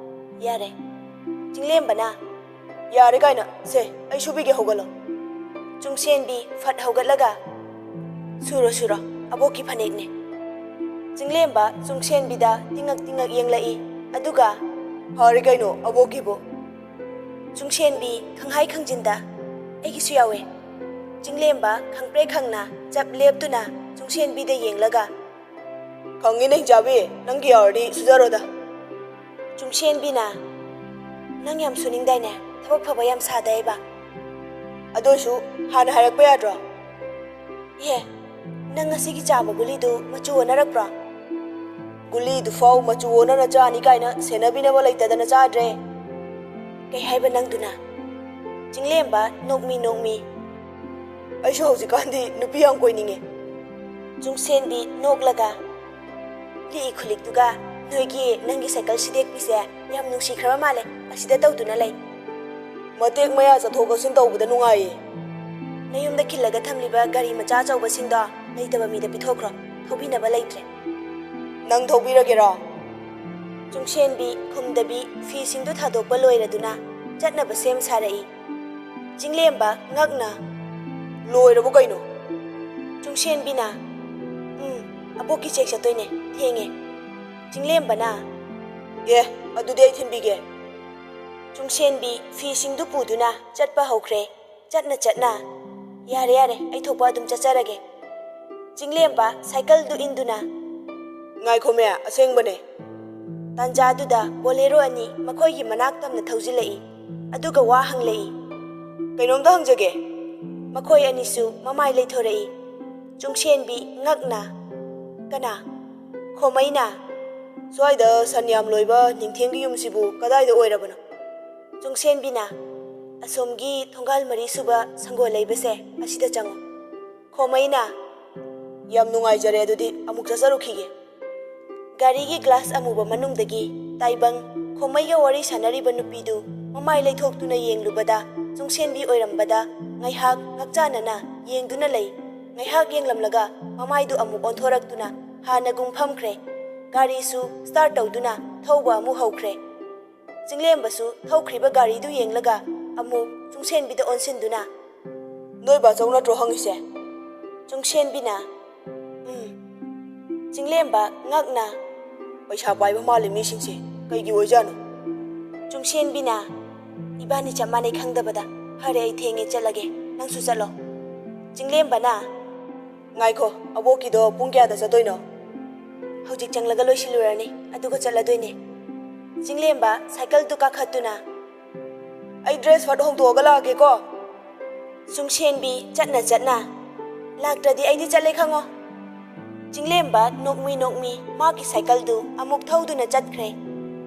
"ꯌꯥꯔꯦ꯫" ꯆꯤꯡꯂꯦꯝꯕꯅ, "ꯌꯥꯔꯦ ꯀꯥꯏꯅ, ꯁꯦ, ꯑꯩ ꯁꯨꯕꯤꯒꯦ, ꯍꯧꯒꯠꯂꯣ꯫" ꯆꯨꯡꯁꯦꯟꯕꯤ ꯐꯠ ꯍꯧꯒꯠꯂꯒ, "ꯁꯨꯔꯣ, ꯁꯨꯔꯣ, ꯑꯕꯣꯛꯀꯤ ꯐꯅꯦꯛꯅꯦ꯫" ꯆꯤꯡꯂꯦꯝꯕ ꯆꯨꯡꯁꯦꯟꯕꯤꯗ ꯇꯤꯡꯉꯛ ꯇꯤꯡꯉꯛ ꯌꯦꯡꯂꯛꯏ, ꯑꯗꯨꯒ, "ꯐꯔꯦ ꯀꯩꯅꯣ, ꯑꯕꯣꯛꯀꯤꯕꯨ꯫" ꯆꯨꯡꯁꯦꯟꯕꯤ ꯈꯪꯍꯥꯏ ꯈꯪꯖꯤꯟꯗ, "ꯑꯩꯒꯤꯁꯨ ꯌꯥꯎꯋꯦ꯫" ꯆꯤꯡꯂꯦꯝꯕ ꯈꯪꯄ꯭ꯔꯦꯛ ꯈꯪꯅ ꯆꯞ ꯂꯦꯞꯇꯨꯅ ꯆꯨꯡꯁꯦꯟꯕꯤꯗ ꯌꯦꯡꯂꯒ, "ꯈꯪꯉꯤꯅꯦ ꯍꯤꯡꯆꯥꯕꯤ, ꯅꯪꯒꯤ ꯌꯥꯎꯔꯗꯤ ꯁꯨꯖꯔꯣꯗ꯫" ꯆꯨꯡꯁꯦꯟꯕꯤꯅ, "ꯅꯪ ꯌꯥꯝ ꯁꯨꯅꯤꯡꯗꯥꯏꯅꯦ? ꯊꯕꯛ ꯐꯕ ꯌꯥꯝ ꯁꯥꯗꯥꯏꯕ?" "ꯑꯗꯨ ꯑꯣꯏꯁꯨ ꯍꯥꯟꯅ ꯍꯥꯏꯔꯛꯄ ꯌꯥꯗ꯭ꯔꯣ?" "ꯑꯦ, ꯅꯪ ꯉꯁꯤꯒꯤ ꯆꯥꯕ ꯒꯨꯂꯤꯗꯨ ꯃꯆꯨ ꯑꯣꯟꯅꯔꯛꯄ꯭ꯔꯣ?" "ꯒꯨꯂꯤꯗꯨꯐꯥꯎ ꯃꯆꯨ ꯑꯣꯟꯅꯅ ꯆꯥꯅꯤ ꯀꯥꯏꯅ ꯁꯦꯟꯅꯕꯤꯅꯕ ꯂꯩꯇꯗꯅ ꯆꯥꯗ꯭ꯔꯦ꯫" "ꯀꯩ ꯍꯥꯏꯕ ꯅꯪꯗꯨꯅ?" ꯆꯤꯡꯂꯦꯝꯕ ꯅꯣꯛꯃꯤ ꯅꯣꯛꯃꯤ, "ꯑꯩꯁꯨ ꯍꯧꯖꯤꯛꯀꯥꯟꯗꯤ ꯅꯨꯄꯤ ꯌꯥꯝ ꯀꯣꯏꯅꯤꯡꯉꯦ꯫" ꯆꯨꯡꯁꯦꯟꯕꯤ ꯅꯣꯛꯂꯒ, "ꯂꯤꯛꯏ ꯈꯨꯂꯤꯛꯇꯨꯒ ꯅꯣꯏꯒꯤ ꯅꯪꯒꯤ ꯁꯥꯏꯀꯜ ꯁꯤꯗꯦꯛꯄꯤꯁꯦ ꯌꯥꯝ ꯅꯨꯡꯁꯤꯈ꯭ꯔꯕ ꯃꯥꯜꯂꯦ, ꯑꯁꯤꯗ ꯇꯧꯗꯨꯅ ꯂꯩ꯫" "ꯃꯇꯦꯛ ꯃꯌꯥ ꯆꯠꯊꯣꯛ ꯆꯠꯁꯤꯟ ꯇꯧꯕꯗ ꯅꯨꯡꯉꯥꯏꯌꯦ꯫" "ꯅꯌꯨꯝꯗ ꯈꯤꯜꯂꯒ ꯊꯝꯂꯤꯕ ꯒꯥꯔꯤ ꯃꯆꯥ ꯑꯆꯧꯕꯁꯤꯡꯗꯣ ꯂꯩꯇꯕ ꯃꯤꯗ ꯄꯤꯊꯣꯛꯈ꯭ꯔꯣ, ꯊꯧꯕꯤꯅꯕ ꯂꯩꯇ꯭ꯔꯦ꯫" "ꯅꯪ ꯊꯧꯕꯤꯔꯒꯦꯔꯣ?" ꯆꯨꯡꯁꯦꯟꯕꯤ ꯈꯨꯝꯗꯕꯤ ꯐꯤꯁꯤꯡꯗꯨ ꯊꯥꯗꯣꯛꯄ ꯂꯣꯏꯔꯗꯨꯅ ꯆꯠꯅꯕ ꯁꯦꯝ ꯁꯥꯔꯛꯏ꯫ ꯆꯤꯡꯂꯦꯝꯕ ꯉꯛꯅ, "ꯂꯣꯏꯔꯕꯣ ꯀꯩꯅꯣ?" ꯆꯨꯡꯁꯦꯟꯕꯤꯅ, "ꯎꯝ, ꯑꯕꯣꯛꯀꯤ ꯆꯦꯛ ꯆꯠꯇꯣꯏꯅꯦ, ꯊꯦꯡꯉꯦ꯫" ꯆꯤꯡꯂꯦꯝꯕꯅ, "ꯑꯦ, ꯑꯗꯨꯗꯤ ꯑꯩ ꯊꯤꯟꯕꯤꯒꯦ꯫" ꯆꯨꯡꯁꯦꯟꯕꯤ ꯐꯤꯁꯤꯡꯗꯨ ꯄꯨꯗꯨꯅ ꯆꯠꯄ ꯍꯧꯈ꯭ꯔꯦ꯫ ꯆꯠꯅ ꯆꯠꯅ, "ꯌꯥꯔꯦ, ꯌꯥꯔꯦ, ꯑꯩ ꯊꯣꯛꯄ ꯑꯗꯨꯝ ꯆꯠꯆꯔꯒꯦ꯫" ꯆꯤꯡꯂꯦꯝꯕ ꯁꯥꯏꯀꯜꯗꯨ ꯏꯟꯗꯨꯅ, "ꯉꯥꯏꯈꯣꯃꯦ, ꯑꯁꯦꯡꯕꯅꯦ!" ꯇꯥꯟꯖꯥꯗꯨꯗ ꯕꯣꯂꯦꯔꯣ ꯑꯅꯤ ꯃꯈꯣꯏꯒꯤ ꯃꯅꯥꯛ ꯇꯝꯅ ꯊꯧꯖꯤꯜꯂꯛꯏ꯫ ꯑꯗꯨꯒ ꯋꯥ ꯍꯪꯂꯛꯏ, "ꯀꯩꯅꯣꯝꯇ ꯍꯪꯖꯒꯦ?" ꯃꯈꯣꯏ ꯑꯅꯤꯁꯨ ꯃꯃꯥꯏ ꯂꯩꯊꯣꯔꯛꯏ꯫ ꯆꯨꯡꯁꯦꯟꯕꯤ ꯉꯛꯅ, "ꯀꯅꯥ?" ꯈꯣꯃꯩꯅ, "ꯁ꯭ꯋꯥꯏꯗ ꯁꯟ ꯌꯥꯝ ꯂꯣꯏꯕ ꯅꯤꯡꯊꯦꯝꯒꯤ ꯌꯨꯝꯁꯤꯕꯨ ꯀꯗꯥꯏꯗ ꯑꯣꯏꯔꯕꯅꯣ?" ꯆꯨꯡꯁꯦꯟꯕꯤꯅ, "ꯑꯁꯣꯝꯒꯤ ꯊꯣꯡꯒꯥꯜ ꯃꯔꯤ ꯁꯨꯕ ꯁꯪꯒꯣꯜ ꯂꯩꯕꯁꯦ, ꯑꯁꯤꯗ ꯆꯪꯉꯣ꯫" ꯈꯣꯃꯩꯅ, "ꯌꯥꯝ ꯅꯨꯡꯉꯥꯏꯖꯔꯦ, ꯑꯗꯨꯗꯤ ꯑꯃꯨꯛ ꯆꯠꯆꯔꯨꯈꯤꯒꯦ꯫" ꯒꯥꯔꯤꯒꯤ ꯒ꯭ꯂꯥꯁ ꯑꯃꯨꯕ ꯃꯅꯨꯡꯗꯒꯤ ꯇꯥꯏꯕꯪ ꯈꯣꯃꯩꯒ ꯋꯥꯔꯤ ꯁꯥꯟꯅꯔꯤꯕ ꯅꯨꯄꯤꯗꯨ ꯃꯃꯥꯏ ꯂꯩꯊꯣꯛꯇꯨꯅ ꯌꯦꯡꯂꯨꯕꯗ ꯆꯨꯡꯁꯦꯟꯕꯤ ꯑꯣꯏꯔꯝꯕꯗ ꯉꯥꯏꯍꯥꯛ ꯉꯛꯆꯥꯅꯅ ꯌꯦꯡꯗꯨꯅ ꯂꯩ꯫ ꯉꯥꯏꯍꯥꯛ ꯌꯦꯡꯂꯝꯂꯒ ꯃꯃꯥꯏꯗꯨ ꯑꯃꯨꯛ ꯑꯣꯟꯊꯣꯔꯛꯇꯨꯅ ꯍꯥꯟꯅꯒꯨꯝ ꯐꯝꯈ꯭ꯔꯦ꯫ ꯒꯥꯔꯤꯁꯨ ꯁ꯭ꯇꯥꯔꯠ ꯇꯧꯗꯨꯅ ꯊꯧꯕ ꯑꯃꯨꯛ ꯍꯧꯈ꯭ꯔꯦ꯫ ꯆꯤꯡꯂꯦꯝꯕꯁꯨ ꯊꯧꯈ꯭ꯔꯤꯕ ꯒꯥꯔꯤꯗꯨ ꯌꯦꯡꯂꯒ ꯑꯃꯨꯛ ꯆꯨꯡꯁꯦꯟꯕꯤꯗ ꯑꯣꯟꯁꯤꯟꯗꯨꯅ, "ꯅꯣꯏ ꯕꯥꯆꯧ ꯅꯠꯇ꯭ꯔꯣ ꯍꯪꯉꯤꯁꯦ?" ꯆꯨꯡꯁꯦꯟꯕꯤꯅ, "ꯎꯝ꯫" ꯆꯤꯡꯂꯦꯝꯕ ꯉꯛꯅ, "ꯄꯩꯁꯥ ꯄꯥꯏꯕ ꯃꯥꯜꯂꯦ ꯃꯤꯁꯤꯡꯁꯦ, ꯀꯩꯒꯤ ꯑꯣꯏꯖꯥꯠꯅꯣ?" ꯆꯨꯡꯁꯦꯟꯕꯤꯅ, "ꯏꯕꯥꯅꯤ ꯆꯞ ꯃꯥꯟꯅꯩ ꯈꯪꯗꯕꯗ꯫ ꯐꯔꯦ, ꯑꯩ ꯊꯦꯡꯉꯦ, ꯆꯠꯂꯒꯦ, ꯅꯪꯁꯨ ꯆꯠꯂꯣ꯫" ꯆꯤꯡꯂꯦꯝꯕꯅ, "ꯉꯥꯏꯈꯣ, ꯑꯕꯣꯛꯀꯤꯗꯣ ꯄꯨꯡ ꯀꯌꯥꯗ ꯆꯠꯇꯣꯏꯅꯣ?" "ꯍꯧꯖꯤꯛ ꯆꯪꯂꯒ ꯂꯣꯏꯁꯤꯜꯂꯨꯔꯅꯤ, ꯑꯗꯨꯒ ꯆꯠꯂꯗꯣꯏꯅꯦ꯫" ꯆꯤꯡꯂꯦꯝꯕ ꯁꯥꯏꯀꯜꯗꯨ ꯀꯥꯈꯠꯇꯨꯅ, "ꯑꯩ ꯗ꯭ꯔꯦꯁ ꯐꯠ ꯍꯣꯡꯗꯣꯛꯑꯒ ꯂꯥꯛꯑꯒꯦꯀꯣ꯫" ꯆꯨꯡꯁꯦꯟꯕꯤ ꯆꯠꯅ ꯆꯠꯅ, "ꯂꯥꯛꯇ꯭ꯔꯗꯤ ꯑꯩꯗꯤ ꯆꯠꯂꯦ ꯈꯪꯉꯣ꯫" ꯆꯤꯡꯂꯦꯝꯕ ꯅꯣꯛꯃꯤ ꯅꯣꯛꯃꯤ ꯃꯥꯒꯤ ꯁꯥꯏꯀꯜꯗꯨ ꯑꯃꯨꯛ ꯊꯧꯗꯨꯅ ꯆꯠꯈ꯭ꯔꯦ꯫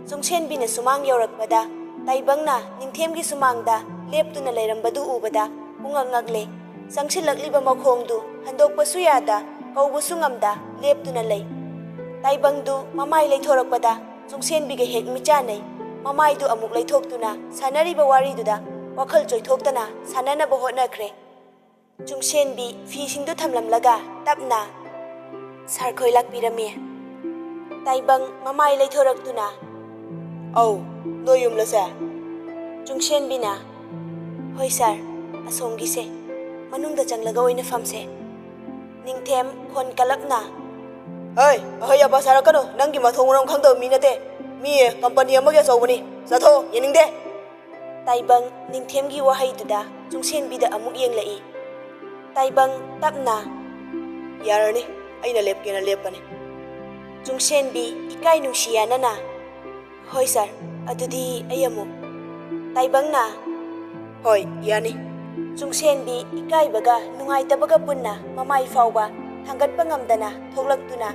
ꯆꯨꯡꯁꯦꯟꯕꯤꯅ ꯁꯨꯃꯥꯡ ꯌꯧꯔꯛꯄꯗ ꯇꯥꯏꯕꯪꯅ ꯅꯤꯡꯊꯦꯝꯒꯤ ꯁꯨꯃꯥꯡꯗ ꯂꯦꯞꯇꯨꯅ ꯂꯩꯔꯝꯕꯗꯨ ꯎꯕꯗ ꯄꯨꯡꯉꯛ ꯉꯛꯂꯦ꯫ ꯆꯪꯁꯤꯜꯂꯛꯂꯤꯕ ꯃꯈꯣꯡꯗꯨ ꯍꯟꯗꯣꯛꯄꯁꯨ ꯌꯥꯗ, ꯀꯧꯕꯁꯨ ꯉꯝꯗ ꯂꯦꯞꯇꯨꯅ ꯂꯩ꯫ ꯇꯥꯏꯕꯪꯗꯨ ꯃꯃꯥꯏ ꯂꯩꯊꯣꯔꯛꯄꯗ ꯆꯨꯡꯁꯦꯟꯕꯤꯒ ꯍꯦꯛ ꯃꯤꯠꯆꯥꯟꯅꯩ꯫ ꯃꯃꯥꯏꯗꯨ ꯑꯃꯨꯛ ꯂꯩꯊꯣꯛꯇꯨꯅ ꯁꯥꯟꯅꯔꯤꯕ ꯋꯥꯔꯤꯗꯨꯗ ꯋꯥꯈꯜ ꯆꯣꯏꯊꯣꯛꯇꯅ ꯁꯥꯟꯅꯅꯕ ꯍꯣꯠꯅꯈ꯭ꯔꯦ꯫ ꯆꯨꯡꯁꯦꯟꯕꯤ ꯐꯤꯁꯤꯡꯗꯨ ꯊꯝꯂꯝꯂꯒ ꯇꯞꯅ, "ꯁꯥꯔ ꯈꯣꯏ ꯂꯥꯛꯄꯤꯔꯝꯃꯤ꯫" ꯇꯥꯏꯕꯪ ꯃꯃꯥꯏ ꯂꯩꯊꯣꯔꯛꯇꯨꯅ, "ꯑꯧ, ꯅꯣꯏ ꯌꯨꯝꯂꯁꯦ?" ꯆꯨꯡꯁꯦꯟꯕꯤꯅ, "ꯍꯣꯏ ꯁꯥꯔ, ꯑꯁꯣꯝꯒꯤꯁꯦ, ꯃꯅꯨꯡꯗ ꯆꯪꯂꯒ ꯑꯣꯏꯅ ꯐꯝꯁꯦ꯫" ꯅꯤꯡꯊꯦꯝ ꯈꯣꯟ ꯀꯜꯂꯞꯅ, "ꯍꯩ, ꯑꯍꯩ ꯑꯄꯥ ꯁꯥꯔꯛꯀꯅꯨ, ꯅꯪꯒꯤ ꯃꯊꯣꯡ ꯃꯔꯝ ꯈꯪꯗꯕ ꯃꯤ ꯅꯠꯇꯦ꯫ ꯃꯤ ꯀꯝꯄꯅꯤ ꯑꯃꯒꯤ ꯑꯆꯧꯕꯅꯤ꯫ ꯆꯠꯊꯣꯛ, ꯌꯦꯡꯅꯤꯡꯗꯦ꯫" ꯇꯥꯏꯕꯪ ꯅꯤꯡꯊꯦꯝꯒꯤ ꯋꯥꯍꯩꯗꯨꯗ ꯆꯨꯡꯁꯦꯟꯕꯤꯗ ꯑꯃꯨꯛ ꯌꯦꯡꯂꯛꯏ꯫ ꯇꯥꯏꯕꯪ ꯇꯞꯅ, "ꯌꯥꯔꯅꯤ, ꯑꯩꯅ ꯂꯦꯞꯀꯦꯅ ꯂꯦꯞꯄꯅꯤ꯫" ꯆꯨꯡꯁꯦꯟꯕꯤ ꯏꯀꯥꯏ ꯅꯨꯡꯁꯤ ꯌꯥꯅꯅ, "ꯍꯣꯏ ꯁꯥꯔ, ꯑꯗꯨꯗꯤ ꯑꯩ ꯑꯃꯨꯛ꯫" ꯇꯥꯏꯕꯪꯅ, "ꯍꯣꯏ, ꯌꯥꯅꯤ꯫" ꯆꯨꯡꯁꯦꯟꯕꯤ ꯏꯀꯥꯏꯕꯒ ꯅꯨꯡꯉꯥꯏꯇꯕꯒ ꯄꯨꯟꯅ ꯃꯃꯥꯏ ꯐꯥꯎꯕ ꯊꯥꯡꯒꯠꯄ ꯉꯝꯗꯅ ꯊꯣꯛꯂꯛꯇꯨꯅ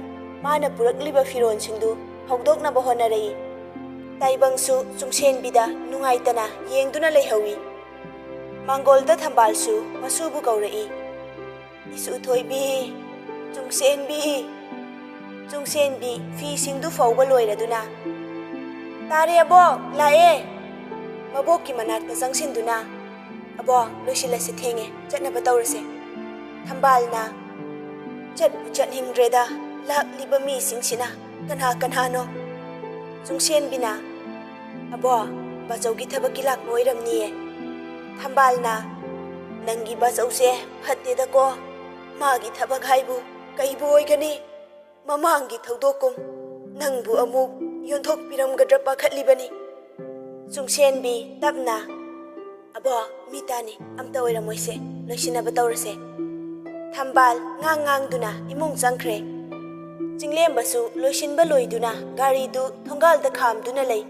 ꯃꯥꯅ ꯄꯨꯔꯛꯂꯤꯕ ꯐꯤꯔꯣꯜꯁꯤꯡꯗꯨ ꯍꯧꯗꯣꯛꯅꯕ ꯍꯣꯠꯅꯔꯛꯏ꯫ ꯇꯥꯏꯕꯪꯁꯨ ꯆꯨꯡꯁꯦꯟꯕꯤꯗ ꯅꯨꯡꯉꯥꯏꯇꯅ ꯌꯦꯡꯗꯨꯅ ꯂꯩꯍꯧꯏ꯫ ꯃꯥꯡꯒꯣꯜꯗ ꯊꯝꯕꯥꯜꯁꯨ ꯃꯁꯨꯕꯨ ꯀꯧꯔꯛꯏ꯫ "ꯏꯁꯨ ꯊꯣꯏꯕꯤ, ꯆꯨꯡꯁꯦꯟꯕꯤ꯫" ꯆꯨꯡꯁꯦꯟꯕꯤ ꯐꯤꯁꯤꯡꯗꯨ ꯐꯧꯕ ꯂꯣꯏꯔꯗꯨꯅ, "ꯇꯥꯔꯦ ꯑꯕꯣꯛ, ꯂꯥꯛꯑꯦ꯫" ꯃꯕꯣꯛꯀꯤ ꯃꯅꯥꯛꯇ ꯆꯪꯁꯤꯟꯗꯨꯅ, "ꯑꯕꯣꯛ, ꯂꯣꯏꯁꯤꯜꯂꯁꯤ, ꯊꯦꯡꯉꯦ, ꯆꯠꯅꯕ ꯇꯧꯔꯁꯦ꯫" ꯊꯝꯕꯥꯜꯅ, "ꯆꯠꯄꯨ ꯆꯠꯅꯤꯡꯗ꯭ꯔꯦꯗ, ꯂꯥꯛꯂꯤꯕ ꯃꯤꯁꯤꯡꯁꯤꯅ ꯀꯅꯥ ꯀꯅꯥꯅꯣ?" ꯆꯨꯡꯁꯦꯟꯕꯤꯅ, "ꯑꯕꯣꯛ, ꯕꯥꯆꯧꯒꯤ ꯊꯕꯛꯀꯤ ꯂꯥꯛꯄ ꯑꯣꯏꯔꯝꯅꯤꯌꯦ꯫" ꯊꯝꯕꯥꯜꯅ, "ꯅꯪꯒꯤ ꯕꯥꯆꯧꯁꯦ ꯐꯠꯇꯦꯗꯀꯣ, ꯃꯥꯒꯤ ꯊꯕꯛ ꯍꯥꯏꯕꯨ ꯀꯩꯕꯨ ꯑꯣꯏꯒꯅꯤ? ꯃꯃꯥꯡꯒꯤ ꯊꯧꯗꯣꯛꯀꯨꯝ ꯅꯪꯕꯨ ꯑꯃꯨꯛ ꯌꯣꯟꯊꯣꯛꯄꯤꯔꯝꯒꯗ꯭ꯔꯥ ꯄꯥꯈꯠꯂꯤꯕꯅꯤ꯫" ꯆꯨꯡꯁꯦꯟꯕꯤ ꯇꯞꯅ, "ꯑꯕꯣꯛ, ꯃꯤ ꯇꯥꯅꯤ, ꯑꯝꯇ ꯑꯣꯏꯔꯝꯃꯣꯏꯁꯦ, ꯂꯣꯏꯁꯤꯟꯅꯕ ꯇꯧꯔꯁꯦ꯫" ꯊꯝꯕꯥꯜ ꯉꯥꯡ ꯉꯥꯡꯗꯨꯅ ꯏꯃꯨꯡ ꯆꯪꯈ꯭ꯔꯦ꯫ ꯆꯤꯡꯂꯦꯝꯕꯁꯨ ꯂꯣꯏꯁꯤꯟꯕ ꯂꯣꯏꯗꯨꯅ ꯒꯥꯔꯤꯗꯨ ꯊꯣꯡꯒꯥꯜꯗ ꯈꯥꯝꯗꯨꯅ ꯂꯩ꯫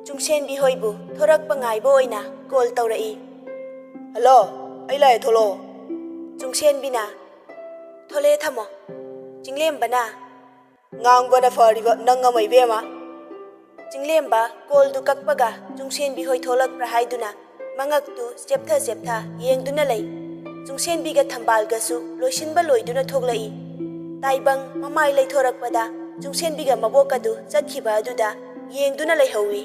ꯆꯨꯡꯁꯦꯟꯕꯤ ꯍꯣꯏꯕꯨ ꯊꯣꯔꯛꯄ ꯉꯥꯏꯕ ꯑꯣꯏꯅ ꯀꯣꯜ ꯇꯧꯔꯛꯏ꯫ "ꯍꯜꯂꯣ, ꯑꯩ ꯂꯥꯛꯑꯦ, ꯊꯣꯛꯂꯛꯑꯣ꯫" ꯆꯨꯡꯁꯦꯟꯕꯤꯅ, "ꯊꯣꯛꯂꯛꯑꯦ, ꯊꯝꯃꯣ꯫" ꯆꯤꯡꯂꯦꯝꯕꯅ, "ꯉꯥꯡꯕꯅ ꯐꯔꯤꯕ ꯅꯪ ꯑꯃ, ꯏꯕꯦꯝꯃ꯫" ꯆꯤꯡꯂꯦꯝꯕ ꯀꯣꯜꯗꯨ ꯀꯛꯄꯒ ꯆꯨꯡꯁꯦꯟꯕꯤ ꯍꯣꯏ ꯊꯣꯛꯂꯛꯄ꯭ꯔꯥ ꯍꯥꯏꯗꯨꯅ ꯃꯉꯛꯇꯨ ꯆꯦꯞꯊ ꯆꯦꯞꯊ ꯌꯦꯡꯗꯨꯅ ꯂꯩ꯫ ꯆꯨꯡꯁꯦꯟꯕꯤꯒ ꯊꯝꯕꯥꯜꯒꯁꯨ ꯂꯣꯏꯁꯤꯟꯕ ꯂꯣꯏꯗꯨꯅ ꯊꯣꯛꯂꯛꯏ꯫ ꯇꯥꯏꯕꯪ ꯃꯃꯥꯏ ꯂꯩꯊꯣꯔꯛꯄꯗ ꯆꯨꯡꯁꯦꯟꯕꯤꯒ ꯃꯕꯣꯛ ꯑꯗꯨ ꯆꯠꯈꯤꯕ ꯑꯗꯨꯗ ꯌꯦꯡꯗꯨꯅ ꯂꯩꯍꯧꯏ꯫